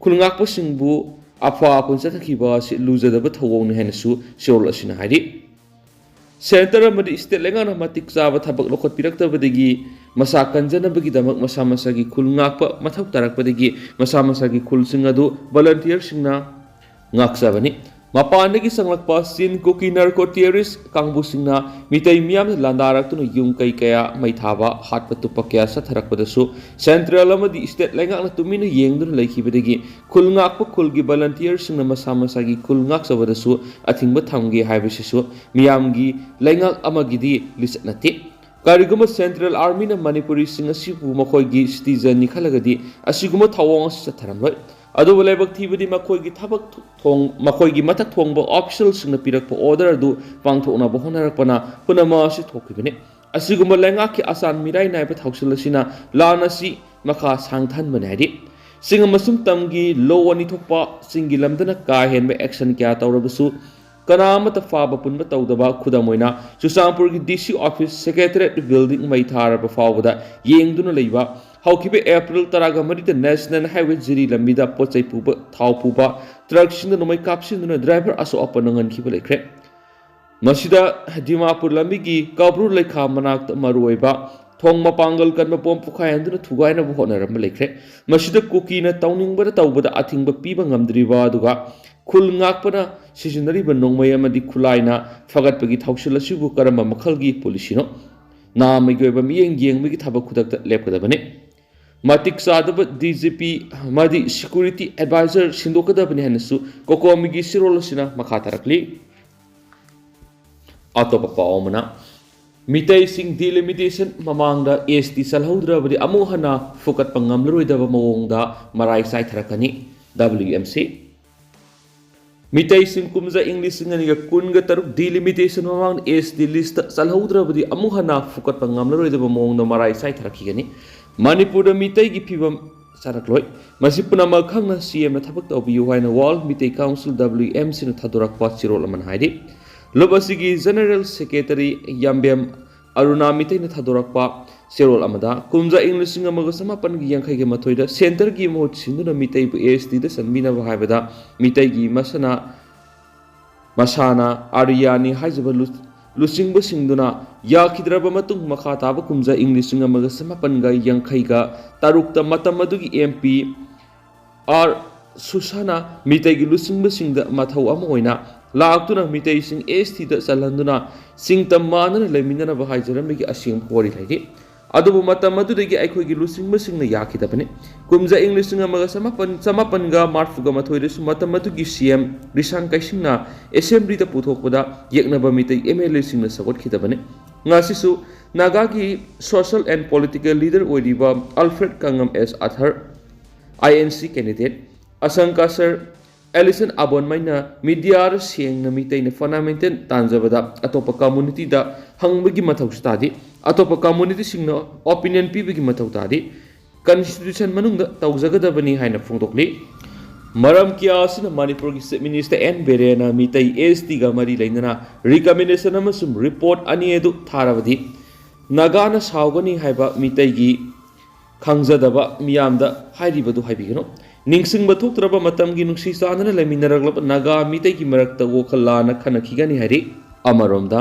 ꯈꯨꯜ ꯉꯥꯛꯄꯁꯤꯡꯕꯨ ꯑꯐꯥ ꯑꯄꯨꯟ ꯆꯠꯊꯈꯤꯕ ꯑꯁꯤ ꯂꯨꯖꯗꯕ ꯊꯧꯑꯣꯡꯅꯤ ꯍꯥꯏꯅꯁꯨ ꯆꯦꯔꯣꯜ ꯑꯁꯤꯅ ꯍꯥꯏꯔꯤ꯫ Centre ꯑꯃꯗꯤ state ꯂꯩꯉꯥꯛꯅ ꯃꯇꯤꯛ ꯆꯥꯕ ꯊꯕꯛ ꯂꯧꯈꯠꯄꯤꯔꯛꯇꯕꯗꯒꯤ ꯃꯁꯥ ꯀꯟꯖꯅꯕꯒꯤꯗꯃꯛ ꯃꯁꯥ ꯃꯁꯥꯒꯤ ꯈꯨꯜ ꯉꯥꯛꯄ ꯃꯊꯧ ꯇꯥꯔꯛꯄꯗꯒꯤ ꯃꯁꯥ ꯃꯁꯥꯒꯤ ꯈꯨꯜꯁꯤꯡ ꯑꯗꯨ volunteerꯁꯤꯡꯅ ꯉꯥꯛꯆꯕꯅꯤ꯫ ꯃꯄꯥꯟꯗꯒꯤ ꯆꯪꯂꯛꯄ ꯆꯤꯟ ꯀꯨꯀꯤ ꯅꯥꯔꯀꯣ ꯇꯦꯔꯣꯔꯤꯁ ꯀꯥꯡꯕꯨꯁꯤꯡꯅ ꯃꯤꯇꯩ ꯃꯤꯌꯥꯝꯅ ꯂꯥꯟꯗꯥꯔꯛꯇꯨꯅ ꯌꯨꯝ ꯀꯩ ꯀꯌꯥ ꯃꯩ ꯊꯥꯕ, ꯍꯥꯠꯄ ꯇꯨꯞꯄ ꯀꯌꯥ ꯆꯠꯊꯔꯛꯄꯗꯁꯨ ꯁꯦꯟꯇ꯭ꯔꯦꯜ ꯑꯃꯗꯤ ꯁ꯭ꯇꯦꯠ ꯂꯩꯉꯥꯛꯅ ꯇꯨꯃꯤꯟꯅ ꯌꯦꯡꯗꯨꯅ ꯂꯩꯈꯤꯕꯗꯒꯤ ꯈꯨꯜ ꯉꯥꯛꯄ ꯈꯨꯜꯒꯤ ꯚꯣꯂꯟꯇꯤꯌꯔꯁꯤꯡꯅ ꯃꯁꯥ ꯃꯁꯥꯒꯤ ꯈꯨꯜ ꯉꯥꯛꯆꯕꯗꯁꯨ ꯑꯊꯤꯡꯕ ꯊꯝꯒꯦ ꯍꯥꯏꯕꯁꯤꯁꯨ ꯃꯤꯌꯥꯝꯒꯤ ꯂꯩꯉꯥꯛ ꯑꯃꯒꯤꯗꯤ ꯂꯤꯆꯠ ꯅꯠꯇꯦ꯫ ꯀꯔꯤꯒꯨꯝꯕ ꯁꯦꯟꯇ꯭ꯔꯦꯜ ꯑꯥꯔꯃꯤꯅ ꯃꯅꯤꯄꯨꯔꯤꯁꯤꯡ ꯑꯁꯤꯕꯨ ꯃꯈꯣꯏꯒꯤ ꯁꯤꯇꯤꯖꯟꯅꯤ ꯈꯜꯂꯒꯗꯤ ꯑꯁꯤꯒꯨꯝꯕ ꯊꯧꯑꯣꯡ ꯑꯁꯤ ꯆꯠꯊꯔꯝꯂꯣꯏ꯫ ꯑꯗꯨꯕꯨ ꯂꯥꯏꯕꯛ ꯊꯤꯕꯗꯤ ꯃꯈꯣꯏꯒꯤ ꯊꯕꯛ ꯊꯣꯡ-, ꯃꯈꯣꯏꯒꯤ ꯃꯊꯛ ꯊꯣꯡꯕ ꯑꯣꯐꯤꯁꯤꯌꯦꯜꯁꯤꯡꯅ ꯄꯤꯔꯛꯄ ꯑꯣꯔꯗꯔ ꯑꯗꯨ ꯄꯥꯡꯊꯣꯛꯅꯕ ꯍꯣꯠꯅꯔꯛꯄꯅ ꯄꯨꯝꯅꯃꯛ ꯑꯁꯤ ꯊꯣꯛꯈꯤꯕꯅꯤ꯫ ꯑꯁꯤꯒꯨꯝꯕ ꯂꯩꯉꯥꯛꯀꯤ ꯑꯁꯥꯟ ꯃꯤꯔꯥꯏ ꯅꯥꯏꯕ ꯊꯧꯁꯤꯜ ꯑꯁꯤꯅ ꯂꯥꯟ ꯑꯁꯤ ꯃꯈꯥ ꯁꯥꯡꯊꯍꯟꯕꯅꯤ ꯍꯥꯏꯔꯤ꯫ ꯆꯤꯡ ꯑꯃꯁꯨꯡ ꯇꯝꯒꯤ ꯂꯧ ꯑꯅꯤ ꯊꯣꯛꯄ ꯆꯤꯡꯒꯤ ꯂꯝꯗꯅ ꯀꯥ ꯍꯦꯟꯕ ꯑꯦꯛꯁꯟ ꯀꯌꯥ ꯇꯧꯔꯕꯁꯨ ꯀꯅꯥ ꯑꯃꯠꯇ ꯐꯥꯕ ꯄꯨꯟꯕ ꯇꯧꯗꯕ, ꯈꯨꯗꯝ ꯑꯣꯏꯅ ꯆꯨꯔꯆꯥꯟꯄꯨꯔꯒꯤ ꯗꯤ ꯁꯤ ꯑꯣꯐꯤꯁ ꯁꯦꯀ꯭ꯔꯦꯇꯔꯤꯌꯦꯠ ꯕꯤꯜꯗꯤꯡ ꯃꯩ ꯊꯥꯔꯕ ꯐꯥꯎꯕꯗ ꯌꯦꯡꯗꯨꯅ ꯂꯩꯕ, ꯍꯧꯈꯤꯕ ꯑꯦꯄ꯭ꯔꯤꯜ ꯇꯔꯥꯒ ꯃꯔꯤꯗ ꯅꯦꯁꯅꯦꯜ ꯍꯥꯏꯋꯦ ꯖꯤꯔꯤ ꯂꯝꯕꯤꯗ ꯄꯣꯠ ꯆꯩ ꯄꯨꯕ, ꯊꯥꯎ ꯄꯨꯕ ꯇ꯭ꯔꯛꯁꯤꯡꯗ ꯅꯣꯡꯃꯩ ꯀꯥꯞꯁꯤꯟꯗꯨꯅ ꯗ꯭ꯔꯥꯏꯚꯔ ꯑꯁꯣꯛ ꯑꯄꯟ ꯅꯪꯍꯟꯈꯤꯕ ꯂꯩꯈ꯭ꯔꯦ꯫ ꯃꯁꯤꯗ ꯗꯤꯃꯥꯄꯨꯔ ꯂꯝꯕꯤꯒꯤ ꯀꯕ꯭ꯔꯨ ꯂꯩꯈꯥ ꯃꯅꯥꯛꯇ ꯃꯔꯨꯑꯣꯏꯕ ꯊꯣꯡ ꯃꯄꯥꯡꯒꯜ ꯀꯟꯕ ꯕꯣꯝ ꯄꯣꯈꯥꯏꯍꯟꯗꯨꯅ ꯊꯨꯒꯥꯏꯅꯕ ꯍꯣꯠꯅꯔꯝꯕ ꯂꯩꯈ꯭ꯔꯦ꯫ ꯃꯁꯤꯗ ꯀꯨꯀꯤꯅ ꯇꯧꯅꯤꯡꯕꯗ ꯇꯧꯕꯗ ꯑꯊꯤꯡꯕ ꯄꯤꯕ ꯉꯝꯗ꯭ꯔꯤꯕ ꯑꯗꯨꯒ ꯈꯨꯜ ꯉꯥꯛꯄꯅ ꯁꯤꯖꯤꯟꯅꯔꯤꯕ ꯅꯣꯡꯃꯩ ꯑꯃꯗꯤ ꯈꯨꯠꯂꯥꯏꯅ ꯐꯒꯠꯄꯒꯤ ꯊꯧꯁꯤꯜ ꯑꯁꯤꯕꯨ ꯀꯔꯝꯕ ꯃꯈꯜꯒꯤ ꯄꯣꯂꯤꯁꯤꯅꯣ? ꯅꯥꯝꯃꯒꯤ ꯑꯣꯏꯕ ꯃꯤꯠꯌꯦꯡ ꯌꯦꯡꯕꯒꯤ ꯊꯕꯛ ꯈꯨꯗꯛꯇ ꯂꯦꯞꯀꯗꯕꯅꯤ꯫ ꯃꯇꯤꯛ ꯆꯥꯗꯕ ꯗꯤ ꯖꯤ ꯄꯤ ꯑꯃꯗꯤ ꯁꯦꯀ꯭ꯌꯨꯔꯤꯇꯤ ꯑꯦꯗꯚꯥꯏꯖꯔ ꯁꯤꯟꯗꯣꯛꯀꯗꯕꯅꯤ ꯍꯥꯏꯅꯁꯨ ꯀꯣꯀꯣꯃꯤꯒꯤ ꯆꯦꯔꯣꯜ ꯑꯁꯤꯅ ꯃꯈꯥ ꯇꯥꯔꯛꯂꯤ꯫ ꯑꯇꯣꯞꯄ ꯄꯥꯎ ꯑꯃꯅ, ꯃꯤꯇꯩꯁꯤꯡ ꯗꯤꯂꯤꯃꯤꯇꯦꯁꯟ ꯃꯃꯥꯡꯗ ꯑꯦꯁ ꯇꯤ ꯆꯜꯍꯧꯗ꯭ꯔꯕꯗꯤ ꯑꯃꯨꯛ ꯍꯟꯅ ꯐꯨꯀꯠꯄ ꯉꯝꯂꯔꯣꯏꯗꯕ ꯃꯑꯣꯡꯗ ꯃꯔꯥꯏ ꯆꯥꯏꯊꯔꯛꯀꯅꯤ, ꯗꯕ꯭ꯂꯤꯌꯨ ꯑꯦꯝ ꯁꯤ꯫ ꯃꯤꯇꯩꯁꯤꯡ ꯀꯨꯝꯖꯥ ꯏꯪ ꯂꯤꯁꯤꯡ ꯑꯅꯤꯒ ꯀꯨꯟꯒ ꯇꯔꯨꯛ ꯗꯤꯂꯤꯃꯤꯇꯦꯁꯟ ꯃꯃꯥꯡꯗ ꯑꯦꯁ ꯇꯤ ꯂꯤꯁꯇ ꯆꯜꯍꯧꯗ꯭ꯔꯕꯗꯤ ꯑꯃꯨꯛ ꯍꯟꯅ ꯐꯨꯀꯠꯄ ꯉꯝꯂꯔꯣꯏꯗꯕ ꯃꯑꯣꯡꯗ ꯃꯔꯥꯏ ꯆꯥꯏꯊꯔꯛꯈꯤꯒꯅꯤ꯫ ꯃꯅꯤꯄꯨꯔꯗ ꯃꯤꯇꯩꯒꯤ ꯐꯤꯕꯝ ꯆꯥꯔꯛꯂꯣꯏ꯫ ꯃꯁꯤ ꯄꯨꯝꯅꯃꯛ ꯈꯪꯅ ꯁꯤ ꯑꯦꯝꯅ ꯊꯕꯛ ꯇꯧꯕꯤꯌꯨ ꯍꯥꯏꯅ ꯋꯥꯔꯜ ꯃꯤꯇꯩ ꯀꯥꯎꯟꯁꯤꯜ, ꯗꯕ꯭ꯂꯤꯌꯨ ꯑꯦꯝ ꯁꯤꯅ ꯊꯥꯗꯣꯔꯛꯄ ꯆꯦꯔꯣꯜ ꯑꯃꯅ ꯍꯥꯏꯔꯤ꯫ ꯂꯨꯞ ꯑꯁꯤꯒꯤ ꯖꯦꯅꯔꯦꯜ ꯁꯦꯀ꯭ꯔꯦꯇꯔꯤ ꯌꯥꯝꯕꯦꯝ ꯑꯔꯨꯅꯥ ꯃꯤꯇꯩꯅ ꯊꯥꯗꯣꯔꯛꯄ ꯆꯦꯔꯣꯜ ꯑꯃꯗ, ꯀꯨꯝꯖꯥ ꯏꯪ ꯂꯤꯁꯤꯡ ꯑꯃꯒ ꯆꯃꯥꯄꯟꯒ ꯌꯥꯡꯈꯩꯒ ꯃꯥꯊꯣꯏꯗ ꯁꯦꯟꯇꯔꯒꯤ ꯃꯍꯨꯠ ꯁꯤꯟꯗꯨꯅ ꯃꯤꯇꯩꯕꯨ ꯑꯦꯁ ꯇꯤꯗ ꯆꯟꯕꯤꯅꯕ ꯍꯥꯏꯕꯗ ꯃꯤꯇꯩꯒꯤ ꯃꯁꯥꯅ, ꯃꯁꯥꯅ ꯑꯥꯔꯤꯌꯥꯅꯤ ꯍꯥꯏꯖꯕ ꯂꯨ-, ꯂꯨꯆꯤꯡꯕꯁꯤꯡꯗꯨꯅ ꯌꯥꯈꯤꯗ꯭ꯔꯕ ꯃꯇꯨꯡ ꯃꯈꯥ ꯇꯥꯕ ꯀꯨꯝꯖꯥ ꯏꯪ ꯂꯤꯁꯤꯡ ꯑꯃꯒ ꯆꯃꯥꯄꯟꯒ ꯌꯥꯡꯈꯩꯒ ꯇꯔꯨꯛꯇ ꯃꯇꯝ ꯑꯗꯨꯒꯤ ꯑꯦꯝ ꯄꯤ ꯑꯥꯔ ꯁꯨꯁꯥꯅ ꯃꯤꯇꯩꯒꯤ ꯂꯨꯆꯤꯡꯕꯁꯤꯡꯗ ꯃꯊꯧ ꯑꯃ ꯑꯣꯏꯅ ꯂꯥꯛꯇꯨꯅ ꯃꯤꯇꯩꯁꯤꯡ ꯑꯦꯁ ꯇꯤꯗ ꯆꯜꯍꯟꯗꯨꯅ ꯆꯤꯡꯇꯝ ꯃꯥꯟꯅꯅ ꯂꯩꯃꯤꯟꯅꯅꯕ ꯍꯥꯏꯖꯔꯝꯕꯒꯤ ꯑꯁꯦꯡꯕ ꯋꯥꯔꯤ ꯂꯩꯔꯤ꯫ ꯑꯗꯨꯕꯨ ꯃꯇꯝ ꯑꯗꯨꯗꯒꯤ ꯑꯩꯈꯣꯏꯒꯤ ꯂꯨꯆꯤꯡꯕꯁꯤꯡꯅ ꯌꯥꯈꯤꯗꯕꯅꯤ꯫ ꯀꯨꯝꯖꯥ ꯏꯪ ꯂꯤꯁꯤꯡ ꯑꯃꯒ ꯆꯃꯥꯄꯟ, ꯆꯃꯥꯄꯟꯒ ꯃꯔꯐꯨꯒ ꯃꯥꯊꯣꯏꯗꯁꯨ ꯃꯇꯝ ꯑꯗꯨꯒꯤ ꯁꯤ ꯑꯦꯝ ꯔꯤꯁꯥꯡ ꯀꯩꯁꯤꯡꯅ ꯑꯦꯁꯦꯝꯕ꯭ꯂꯤꯗ ꯄꯨꯊꯣꯛꯄꯗ ꯌꯦꯛꯅꯕ ꯃꯤꯇꯩ ꯑꯦꯝ ꯑꯦꯜ ꯑꯦꯁꯤꯡꯅ ꯁꯧꯒꯠꯈꯤꯗꯕꯅꯤ꯫ ꯉꯁꯤꯁꯨ ꯅꯥꯒꯥꯒꯤ social and political leader ꯑꯣꯏꯔꯤꯕ ꯑꯜꯐ꯭ꯔꯦꯗ ꯀꯪꯉꯝ ꯑꯦꯁ ꯑꯊꯔ, ꯑꯥꯏ ꯑꯦꯟ ꯁꯤ candidate, ꯑꯁꯪ ꯀꯥꯁꯔ, ꯑꯦꯂꯤꯁꯟ ꯑꯕꯣꯟꯃꯩꯅ ꯃꯤꯗꯤꯌꯥꯗ ꯁꯦꯡꯅ ꯃꯤꯇꯩꯅ ꯐꯟꯗꯥꯃꯦꯟꯇꯦꯜ ꯇꯥꯟꯖꯕꯗ ꯑꯇꯣꯞꯄ ꯀꯝꯃꯨꯅꯤꯇꯤꯗ ꯍꯪꯕꯒꯤ ꯃꯊꯧꯁꯨ ꯇꯥꯗꯦ꯫ ꯑꯇꯣꯞꯄ ꯀꯝꯃꯨꯅꯤꯇꯤꯁꯤꯡꯅ ꯑꯣꯄꯤꯅꯤꯌꯟ ꯄꯤꯕꯒꯤ ꯃꯊꯧ ꯇꯥꯗꯦ꯫ ꯀꯟꯁꯇꯤꯇ꯭ꯌꯨꯁꯟ ꯃꯅꯨꯡꯗ ꯇꯧꯖꯒꯗꯕꯅꯤ ꯍꯥꯏꯅ ꯐꯣꯡꯗꯣꯛꯂꯤ꯫ ꯃꯔꯝ ꯀꯌꯥ ꯑꯁꯤꯅ ꯃꯅꯤꯄꯨꯔꯒꯤ ꯆꯤꯐ ꯃꯤꯅꯤꯁꯇꯔ ꯑꯦꯟ ꯕꯤꯔꯦꯟꯅ ꯃꯤꯇꯩ ꯑꯦꯁ ꯇꯤꯒ ꯃꯔꯤ ꯂꯩꯅꯅ ꯔꯤꯀꯃꯦꯟꯗꯦꯁꯟ ꯑꯃꯁꯨꯡ ꯔꯤꯄꯣꯔꯠ ꯑꯅꯤ ꯑꯗꯨ ꯊꯥꯔꯕꯗꯤ ꯅꯥꯒꯥꯅ ꯁꯥꯎꯒꯅꯤ ꯍꯥꯏꯕ ꯃꯤꯇꯩꯒꯤ ꯈꯪꯖꯗꯕ ꯃꯤꯌꯥꯝꯗ ꯍꯥꯏꯔꯤꯕꯗꯨ ꯍꯥꯏꯕꯤꯒꯅꯨ꯫ ꯅꯤꯡꯁꯤꯡꯕ ꯊꯣꯛꯇ꯭ꯔꯕ ꯃꯇꯝꯒꯤ ꯅꯨꯡꯁꯤ ꯆꯥꯟꯅꯅ ꯂꯩꯃꯤꯟꯅꯔꯛꯂꯕ ꯅꯥꯒꯥ ꯃꯤꯇꯩꯒꯤ ꯃꯔꯛꯇ ꯋꯥꯈꯜ ꯂꯥꯟꯅ ꯈꯟꯅꯈꯤꯒꯅꯤ ꯍꯥꯏꯔꯤ꯫ ꯑꯃꯔꯣꯝꯗ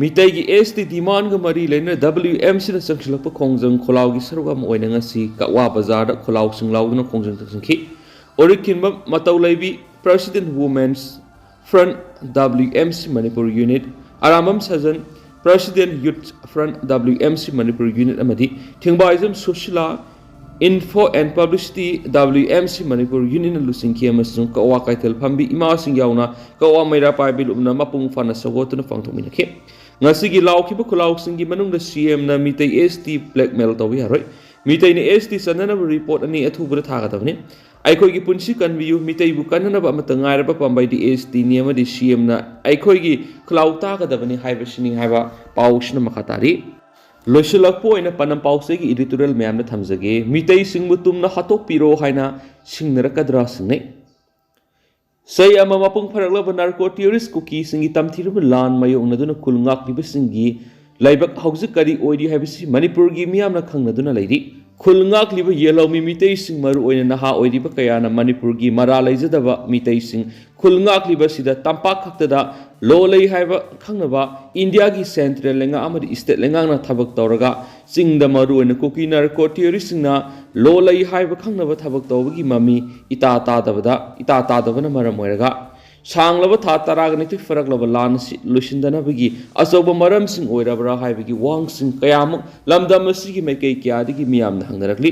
ꯃꯤꯇꯩꯒꯤ ꯑꯦꯁ ꯇꯤ ꯗꯤꯃꯥꯟꯒ ꯃꯔꯤ ꯂꯩꯅꯅ ꯗꯕ꯭ꯂꯤꯎ ꯑꯦꯝ ꯁꯤꯅ ꯆꯪꯁꯤꯜꯂꯛꯄ ꯈꯣꯡꯖꯪ ꯈꯣꯜꯂꯥꯎꯒꯤ ꯁꯔꯨꯛ ꯑꯃ ꯑꯣꯏꯅ ꯉꯁꯤ ꯀꯛꯋꯥ ꯕꯖꯥꯔꯗ ꯈꯣꯜꯂꯥꯎꯁꯤꯡ ꯂꯥꯎꯗꯨꯅ ꯈꯣꯡꯖꯪ ꯇꯧꯁꯤꯟꯈꯤ꯫ ꯑꯣꯔꯤꯛ ꯈꯤꯟꯕ ꯃꯇꯧ ꯂꯩꯕꯤ president women's front, W M C Manipur unit, Arambam Sajan, president youth front, W M C Manipur unit ꯑꯃꯗꯤ Thengbaijam Sushila, info and publicity, W M C Manipur ꯌꯨꯅꯤꯠꯅ ꯂꯨꯆꯤꯡꯈꯤ ꯑꯃꯁꯨꯡ ꯀꯛꯋꯥ ꯀꯩꯊꯦꯜ ꯐꯝꯕꯤ ꯏꯃꯥꯁꯤꯡ ꯌꯥꯎꯅ ꯀꯛꯋꯥ ꯃꯩꯔꯥ ꯄꯥꯏꯕꯤ ꯂꯨꯞꯅ ꯃꯄꯨꯡ ꯐꯥꯅ ꯁꯧꯒꯠꯇꯨꯅ ꯄꯥꯡꯊꯣꯛꯃꯤꯟꯅꯈꯤ꯫ ꯉꯁꯤꯒꯤ ꯂꯥꯎꯈꯤꯕ ꯈꯨꯜꯂꯥꯎꯁꯤꯡꯒꯤ ꯃꯅꯨꯡꯗ ꯁꯤ ꯑꯦꯝꯅ ꯃꯤꯇꯩ ꯑꯦꯁ ꯇꯤ ꯕ꯭ꯂꯦꯛꯃꯦꯜ ꯇꯧꯕ ꯌꯥꯔꯣꯏ꯫ ꯃꯤꯇꯩꯅ ꯑꯦꯁ ꯇꯤ ꯆꯟꯅꯅꯕ ꯔꯤꯄꯣꯔꯠ ꯑꯅꯤ ꯑꯊꯨꯕꯗ ꯊꯥꯒꯗꯕꯅꯤ꯫ ꯑꯩꯈꯣꯏꯒꯤ ꯄꯨꯟꯁꯤ ꯀꯟꯕꯤꯌꯨ, ꯃꯤꯇꯩꯕꯨ ꯀꯟꯅꯅꯕ ꯑꯃꯠꯇ ꯉꯥꯏꯔꯕ ꯄꯥꯝꯕꯩꯗꯤ ꯑꯦꯁ ꯇꯤꯅꯤ ꯑꯃꯗꯤ ꯁꯤ ꯑꯦꯝꯅ ꯑꯩꯈꯣꯏꯒꯤ ꯈꯨꯜꯂꯥꯎ ꯇꯥꯒꯗꯕꯅꯤ ꯍꯥꯏꯕꯁꯤꯅꯤ ꯍꯥꯏꯕ ꯄꯥꯎꯁꯤꯅ ꯃꯈꯥ ꯇꯥꯔꯤ꯫ ꯂꯣꯏꯁꯤꯜꯂꯛꯄ ꯑꯣꯏꯅ ꯄꯅꯝ ꯄꯥꯎꯆꯦꯒꯤ editorial ꯃꯌꯥꯝꯗ ꯊꯝꯖꯒꯦ꯫ ꯃꯤꯇꯩꯁꯤꯡꯕꯨ ꯇꯨꯝꯅ ꯍꯥꯠꯇꯣꯛꯄꯤꯔꯣ ꯍꯥꯏꯅ ꯁꯤꯡꯅꯔꯛꯀꯗ꯭ꯔꯥ ꯁꯤꯡꯅꯩ꯫ ꯆꯍꯤ ꯑꯃ ꯃꯄꯨꯡ ꯐꯥꯔꯛꯂꯕ ꯅꯥꯔꯀꯣ ꯇꯦꯔꯣꯔꯤꯁ ꯀꯨꯀꯤꯁꯤꯡꯒꯤ ꯇꯝꯊꯤꯔꯕ ꯂꯥꯟ ꯃꯥꯌꯣꯛꯅꯗꯨꯅ ꯈꯨꯜ ꯉꯥꯛꯂꯤꯕꯁꯤꯡꯒꯤ ꯂꯥꯏꯕꯛ ꯍꯧꯖꯤꯛ ꯀꯔꯤ ꯑꯣꯏꯔꯤ ꯍꯥꯏꯕꯁꯤ ꯃꯅꯤꯄꯨꯔꯒꯤ ꯃꯤꯌꯥꯝꯅ ꯈꯪꯅꯗꯨꯅ ꯂꯩꯔꯤ꯫ ꯈꯨꯜ ꯉꯥꯛꯂꯤꯕ ꯌꯦꯜꯍꯧꯃꯤ ꯃꯤꯇꯩꯁꯤꯡ, ꯃꯔꯨꯑꯣꯏꯅ ꯅꯍꯥ ꯑꯣꯏꯔꯤꯕ ꯀꯌꯥꯅ ꯃꯅꯤꯄꯨꯔꯒꯤ ꯃꯔꯥ ꯂꯩꯖꯗꯕ ꯃꯤꯇꯩꯁꯤꯡ ꯈꯨꯜ ꯉꯥꯛꯂꯤꯕ ꯑꯁꯤꯗ ꯇꯝꯄꯥꯛ ꯈꯛꯇꯗ ꯂꯣ ꯂꯩ ꯍꯥꯏꯕ ꯈꯪꯅꯕ ꯏꯟꯗꯤꯌꯥꯒꯤ ꯁꯦꯟꯇ꯭ꯔꯦꯜ ꯂꯩꯉꯥꯛ ꯑꯃꯗꯤ ꯁ꯭ꯇꯦꯠ ꯂꯩꯉꯥꯛꯅ ꯊꯕꯛ ꯇꯧꯔꯒ ꯆꯤꯡꯗ ꯃꯔꯨꯑꯣꯏꯅ ꯀꯨꯀꯤ ꯅꯥꯔꯀꯣ ꯇꯦꯔꯣꯔꯤꯁꯁꯤꯡꯅ ꯂꯣ ꯂꯩ ꯍꯥꯏꯕ ꯈꯪꯅꯕ ꯊꯕꯛ ꯇꯧꯕꯒꯤ ꯃꯃꯤ ꯏꯇꯥ ꯇꯥꯗꯕꯗ, ꯏꯇꯥ ꯇꯥꯗꯕꯅ ꯃꯔꯝ ꯑꯣꯏꯔꯒ ꯁꯥꯡꯂꯕ ꯊꯥ ꯇꯔꯥꯒ ꯅꯤꯊꯣꯏ ꯐꯥꯔꯛꯂꯕ ꯂꯥꯟ ꯑꯁꯤ ꯂꯣꯏꯁꯤꯟꯗꯅꯕꯒꯤ ꯑꯆꯧꯕ ꯃꯔꯝꯁꯤꯡ ꯑꯣꯏꯔꯕ꯭ꯔꯥ ꯍꯥꯏꯕꯒꯤ ꯋꯥꯍꯪꯁꯤꯡ ꯀꯌꯥꯃꯨꯛ ꯂꯝꯗꯝ ꯑꯁꯤꯒꯤ ꯃꯥꯏꯀꯩ ꯀꯌꯥꯗꯒꯤ ꯃꯤꯌꯥꯝꯅ ꯍꯪꯅꯔꯛꯂꯤ꯫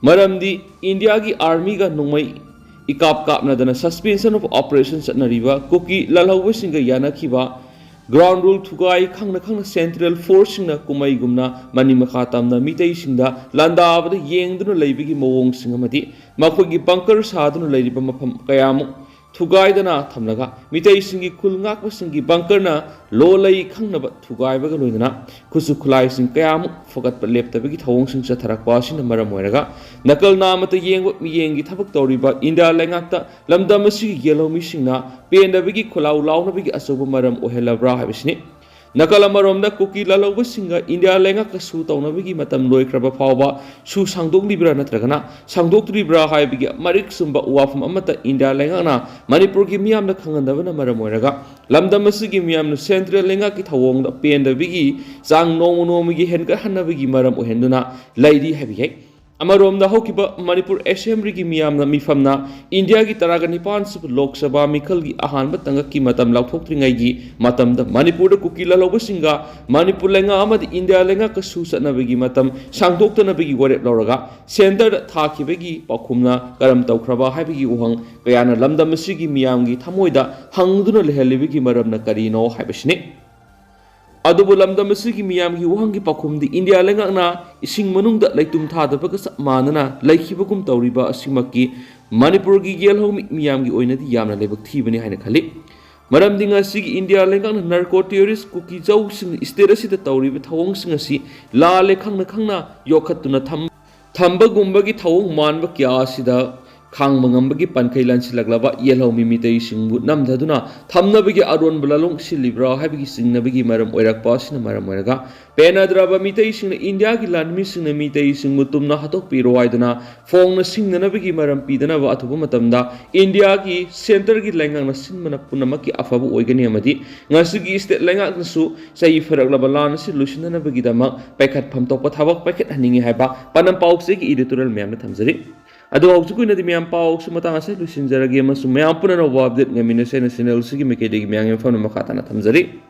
ꯃꯔꯝꯗꯤ ꯏꯟꯗꯤꯌꯥꯒꯤ ꯑꯥꯔꯃꯤꯒ ꯅꯣꯡꯃꯩ ꯏꯀꯥꯞ ꯀꯥꯞꯅꯗꯅ suspension of operation ꯆꯠꯅꯔꯤꯕ ꯀꯨꯀꯤ ꯂꯥꯜꯍꯧꯕꯁꯤꯡꯒ ꯌꯥꯅꯈꯤꯕ ground rule ꯊꯨꯒꯥꯏ ꯈꯪꯅ ꯈꯪꯅ ꯁꯦꯟꯇ꯭ꯔꯦꯜ ꯐꯣꯔꯁꯁꯤꯡꯅ ꯀꯨꯝꯃꯩꯒꯨꯝꯅ ꯃꯅꯤꯡ ꯃꯈꯥ ꯇꯝꯅ ꯃꯤꯇꯩꯁꯤꯡꯗ ꯂꯥꯟꯗꯥꯕꯗ ꯌꯦꯡꯗꯨꯅ ꯂꯩꯕꯒꯤ ꯃꯑꯣꯡꯁꯤꯡ ꯑꯃꯗꯤ ꯃꯈꯣꯏꯒꯤ ꯕꯪꯀꯔ ꯁꯥꯗꯨꯅ ꯂꯩꯔꯤꯕ ꯃꯐꯝ ꯀꯌꯥꯃꯨꯛ ꯊꯨꯒꯥꯏꯗꯅ ꯊꯝꯂꯒ ꯃꯤꯇꯩꯁꯤꯡꯒꯤ ꯈꯨꯜ ꯉꯥꯛꯄꯁꯤꯡꯒꯤ ꯕꯪꯀꯔꯅ ꯂꯣ ꯂꯩ ꯈꯪꯅꯕ ꯊꯨꯒꯥꯏꯕꯒ ꯂꯣꯏꯅꯅ ꯈꯨꯠꯁꯨ ꯈꯨꯠꯂꯥꯏꯁꯤꯡ ꯀꯌꯥꯃꯨꯛ ꯐꯒꯠꯄ ꯂꯦꯞꯇꯕꯒꯤ ꯊꯧꯑꯣꯡꯁꯤꯡ ꯆꯠꯊꯔꯛꯄ ꯑꯁꯤꯅ ꯃꯔꯝ ꯑꯣꯏꯔꯒ ꯅꯀꯜ ꯅꯥꯃꯇ ꯌꯦꯡꯕ ꯃꯤꯠꯌꯦꯡꯒꯤ ꯊꯕꯛ ꯇꯧꯔꯤꯕ ꯏꯟꯗꯤꯌꯥ ꯂꯩꯉꯥꯛꯇ ꯂꯝꯗꯝ ꯑꯁꯤꯒꯤ ꯌꯦꯜꯍꯧꯃꯤꯁꯤꯡꯅ ꯄꯦꯟꯗꯕꯒꯤ ꯈꯣꯜꯂꯥꯎ ꯂꯥꯎꯅꯕꯒꯤ ꯑꯆꯧꯕ ꯃꯔꯝ ꯑꯣꯏꯍꯜꯂꯕ꯭ꯔꯥ ꯍꯥꯏꯕꯁꯤꯅꯤ꯫ ꯅꯀꯜ ꯑꯃꯔꯣꯝꯗ ꯀꯨꯀꯤ ꯂꯥꯜꯍꯧꯕꯁꯤꯡꯒ ꯏꯟꯗꯤꯌꯥ ꯂꯩꯉꯥꯛꯀ ꯁꯨ ꯇꯧꯅꯕꯒꯤ ꯃꯇꯝ ꯂꯣꯏꯈ꯭ꯔꯕ ꯐꯥꯎꯕ ꯁꯨ ꯁꯥꯡꯗꯣꯛꯂꯤꯕ꯭ꯔꯥ ꯅꯠꯇ꯭ꯔꯒꯅ ꯁꯥꯡꯗꯣꯛꯇ꯭ꯔꯤꯕ꯭ꯔꯥ ꯍꯥꯏꯕꯒꯤ ꯃꯔꯤꯛ ꯆꯨꯝꯕ ꯋꯥꯐꯝ ꯑꯃꯠꯇ ꯏꯟꯗꯤꯌꯥ ꯂꯩꯉꯥꯛꯅ ꯃꯅꯤꯄꯨꯔꯒꯤ ꯃꯤꯌꯥꯝꯗ ꯈꯪꯍꯟꯗꯕꯅ ꯃꯔꯝ ꯑꯣꯏꯔꯒ ꯂꯝꯗꯝ ꯑꯁꯤꯒꯤ ꯃꯤꯌꯥꯝꯅ ꯁꯦꯟꯇ꯭ꯔꯦꯜ ꯂꯩꯉꯥꯛꯀꯤ ꯊꯧꯑꯣꯡꯗ ꯄꯦꯟꯗꯕꯒꯤ ꯆꯥꯡ ꯅꯣꯡꯃ ꯅꯣꯡꯃꯒꯤ ꯍꯦꯟꯒꯠꯍꯟꯅꯕꯒꯤ ꯃꯔꯝ ꯑꯣꯏꯍꯟꯗꯨꯅ ꯂꯩꯔꯤ ꯍꯥꯏꯕ ꯌꯥꯏ꯫ ꯑꯃꯔꯣꯝꯗ ꯍꯧꯈꯤꯕ ꯃꯅꯤꯄꯨꯔ ꯑꯦꯁꯦꯝꯕ꯭ꯂꯤꯒꯤ ꯃꯤꯌꯥꯝꯅ ꯃꯤꯐꯝꯅ ꯏꯟꯗꯤꯌꯥꯒꯤ ꯇꯔꯥꯒ ꯅꯤꯄꯥꯟ ꯁꯨꯕ ꯂꯣꯛ ꯁꯚꯥ ꯃꯤꯈꯜꯒꯤ ꯑꯍꯥꯟꯕ ꯇꯥꯡꯀꯛꯀꯤ ꯃꯇꯝ ꯂꯥꯎꯊꯣꯛꯇ꯭ꯔꯤꯉꯩꯒꯤ ꯃꯇꯝꯗ ꯃꯅꯤꯄꯨꯔꯗ ꯀꯨꯀꯤ ꯂꯥꯜꯍꯧꯕꯁꯤꯡꯒ ꯃꯅꯤꯄꯨꯔ ꯂꯩꯉꯥꯛ ꯑꯃꯗꯤ ꯏꯟꯗꯤꯌꯥ ꯂꯩꯉꯥꯛꯀ ꯁꯨ ꯆꯠꯅꯕꯒꯤ ꯃꯇꯝ ꯁꯥꯡꯗꯣꯛꯇꯅꯕꯒꯤ ꯋꯥꯔꯦꯞ ꯂꯧꯔꯒ ꯁꯦꯟꯇꯔꯗ ꯊꯥꯈꯤꯕꯒꯤ ꯄꯥꯎꯈꯨꯝꯅ ꯀꯔꯝ ꯇꯧꯈ꯭ꯔꯕ ꯍꯥꯏꯕꯒꯤ ꯋꯥꯍꯪ ꯀꯌꯥꯅ ꯂꯝꯗꯝ ꯑꯁꯤꯒꯤ ꯃꯤꯌꯥꯝꯒꯤ ꯊꯃꯣꯏꯗ ꯍꯪꯗꯨꯅ ꯂꯩꯍꯜꯂꯤꯕꯒꯤ ꯃꯔꯝꯅ ꯀꯔꯤꯅꯣ ꯍꯥꯏꯕꯁꯤꯅꯤ꯫ ꯑꯗꯨꯕꯨ ꯂꯝꯗꯝ ꯑꯁꯤꯒꯤ ꯃꯤꯌꯥꯝꯒꯤ ꯋꯥꯍꯪꯒꯤ ꯄꯥꯎꯈꯨꯝꯗꯤ ꯏꯟꯗꯤꯌꯥ ꯂꯩꯉꯥꯛꯅ ꯏꯁꯤꯡ ꯃꯅꯨꯡꯗ ꯂꯩꯇꯨꯝ ꯊꯥꯗꯕꯒ ꯆꯞ ꯃꯥꯟꯅꯅ ꯂꯩꯈꯤꯕꯒꯨꯝ ꯇꯧꯔꯤꯕ ꯑꯁꯤꯃꯛꯀꯤ ꯃꯅꯤꯄꯨꯔꯒꯤ ꯌꯦꯜꯍꯧꯃꯤ ꯃꯤꯌꯥꯝꯒꯤ ꯑꯣꯏꯅꯗꯤ ꯌꯥꯝꯅ ꯂꯥꯏꯕꯛ ꯊꯤꯕꯅꯤ ꯍꯥꯏꯅ ꯈꯜꯂꯤ꯫ ꯃꯔꯝꯗꯤ ꯉꯁꯤꯒꯤ ꯏꯟꯗꯤꯌꯥ ꯂꯩꯉꯥꯛꯅ ꯅꯥꯔꯀꯣ ꯇꯦꯔꯣꯔꯤꯁ ꯀꯨꯀꯤ ꯖꯧꯁꯤꯡꯅ ꯁ꯭ꯇꯦꯠ ꯑꯁꯤꯗ ꯇꯧꯔꯤꯕ ꯊꯧꯑꯣꯡꯁꯤꯡ ꯑꯁꯤ ꯂꯥꯜꯂꯦ ꯈꯪꯅ ꯈꯪꯅ ꯌꯣꯛꯈꯠꯇꯨꯅ ꯊꯝ-, ꯊꯝꯕꯒꯨꯝꯕꯒꯤ ꯊꯧꯑꯣꯡ ꯃꯥꯟꯕ ꯀꯌꯥ ꯑꯁꯤꯗ ꯈꯥꯡꯕ ꯉꯝꯕꯒꯤ ꯄꯟꯈꯩ ꯂꯥꯟꯁꯤꯜꯂꯛꯂꯕ ꯌꯦꯜꯍꯧꯃꯤ ꯃꯤꯇꯩꯁꯤꯡꯕꯨ ꯅꯝꯊꯗꯨꯅ ꯊꯝꯅꯕꯒꯤ ꯑꯔꯣꯟꯕ ꯂꯥꯂꯣꯡ ꯁꯤꯜꯂꯤꯕ꯭ꯔꯥ ꯍꯥꯏꯕꯒꯤ ꯆꯤꯡꯅꯕꯒꯤ ꯃꯔꯝ ꯑꯣꯏꯔꯛꯄ ꯑꯁꯤꯅ ꯃꯔꯝ ꯑꯣꯏꯔꯒ, ꯄꯦꯟꯅꯗ꯭ꯔꯕ ꯃꯤꯇꯩꯁꯤꯡꯅ ꯏꯟꯗꯤꯌꯥꯒꯤ ꯂꯥꯟꯃꯤꯁꯤꯡꯅ ꯃꯤꯇꯩꯁꯤꯡꯕꯨ ꯇꯨꯝꯅ ꯍꯥꯠꯇꯣꯛꯄꯤꯔꯣ ꯍꯥꯏꯗꯨꯅ ꯐꯣꯡꯅ ꯁꯤꯡꯅꯅꯕꯒꯤ ꯃꯔꯝ ꯄꯤꯗꯅꯕ ꯑꯊꯨꯕ ꯃꯇꯝꯗ ꯏꯟꯗꯤꯌꯥꯒꯤ ꯁꯦꯟꯇꯔꯒꯤ ꯂꯩꯉꯥꯛꯅ ꯁꯤꯟꯕꯅ ꯄꯨꯝꯅꯃꯛꯀꯤ ꯑꯐꯕ ꯑꯣꯏꯒꯅꯤ ꯑꯃꯗꯤ ꯉꯁꯤꯒꯤ ꯁ꯭ꯇꯦꯠ ꯂꯩꯉꯥꯛꯅꯁꯨ ꯆꯍꯤ ꯐꯔꯛꯂꯕ ꯂꯥꯟ ꯑꯁꯤ ꯂꯣꯏꯁꯤꯟꯅꯅꯕꯒꯤꯗꯃꯛ ꯄꯥꯏꯈꯠꯐꯝ ꯊꯣꯛꯄ ꯊꯕꯛ ꯄꯥꯏꯈꯠꯍꯟꯅꯤꯡꯏ ꯍꯥꯏꯕ ꯄꯥꯟꯗꯝ ꯄꯥꯎꯆꯦꯒꯤ ꯏꯗꯤꯇꯣꯔꯤꯌꯦꯜ ꯃꯌꯥꯝꯅ ꯊꯝꯖꯔꯤ꯫ ꯑꯗꯨ ꯍꯧꯖꯤꯛ ꯑꯣꯏꯅꯗꯤ ꯃꯌꯥꯝ ꯄꯥꯎꯁꯨ ꯃꯇꯥꯡ ꯑꯁꯤꯗ ꯂꯣꯏꯁꯤꯟꯖꯔꯒꯦ ꯑꯃꯁꯨꯡ ꯃꯌꯥꯝ ꯄꯨꯝꯅꯃꯛ ꯑꯞꯗꯦꯠ ꯉꯝꯃꯤꯟꯅꯁꯦ ꯍꯥꯏꯅ ꯆꯦꯅꯦꯜ ꯑꯁꯤꯒꯤ ꯃꯥꯏꯀꯩꯗꯒꯤ ꯃꯌꯥꯝꯒꯤ ꯃꯐꯝꯗ ꯃꯈꯥ ꯇꯥꯅ ꯊꯝꯖꯔꯤ꯫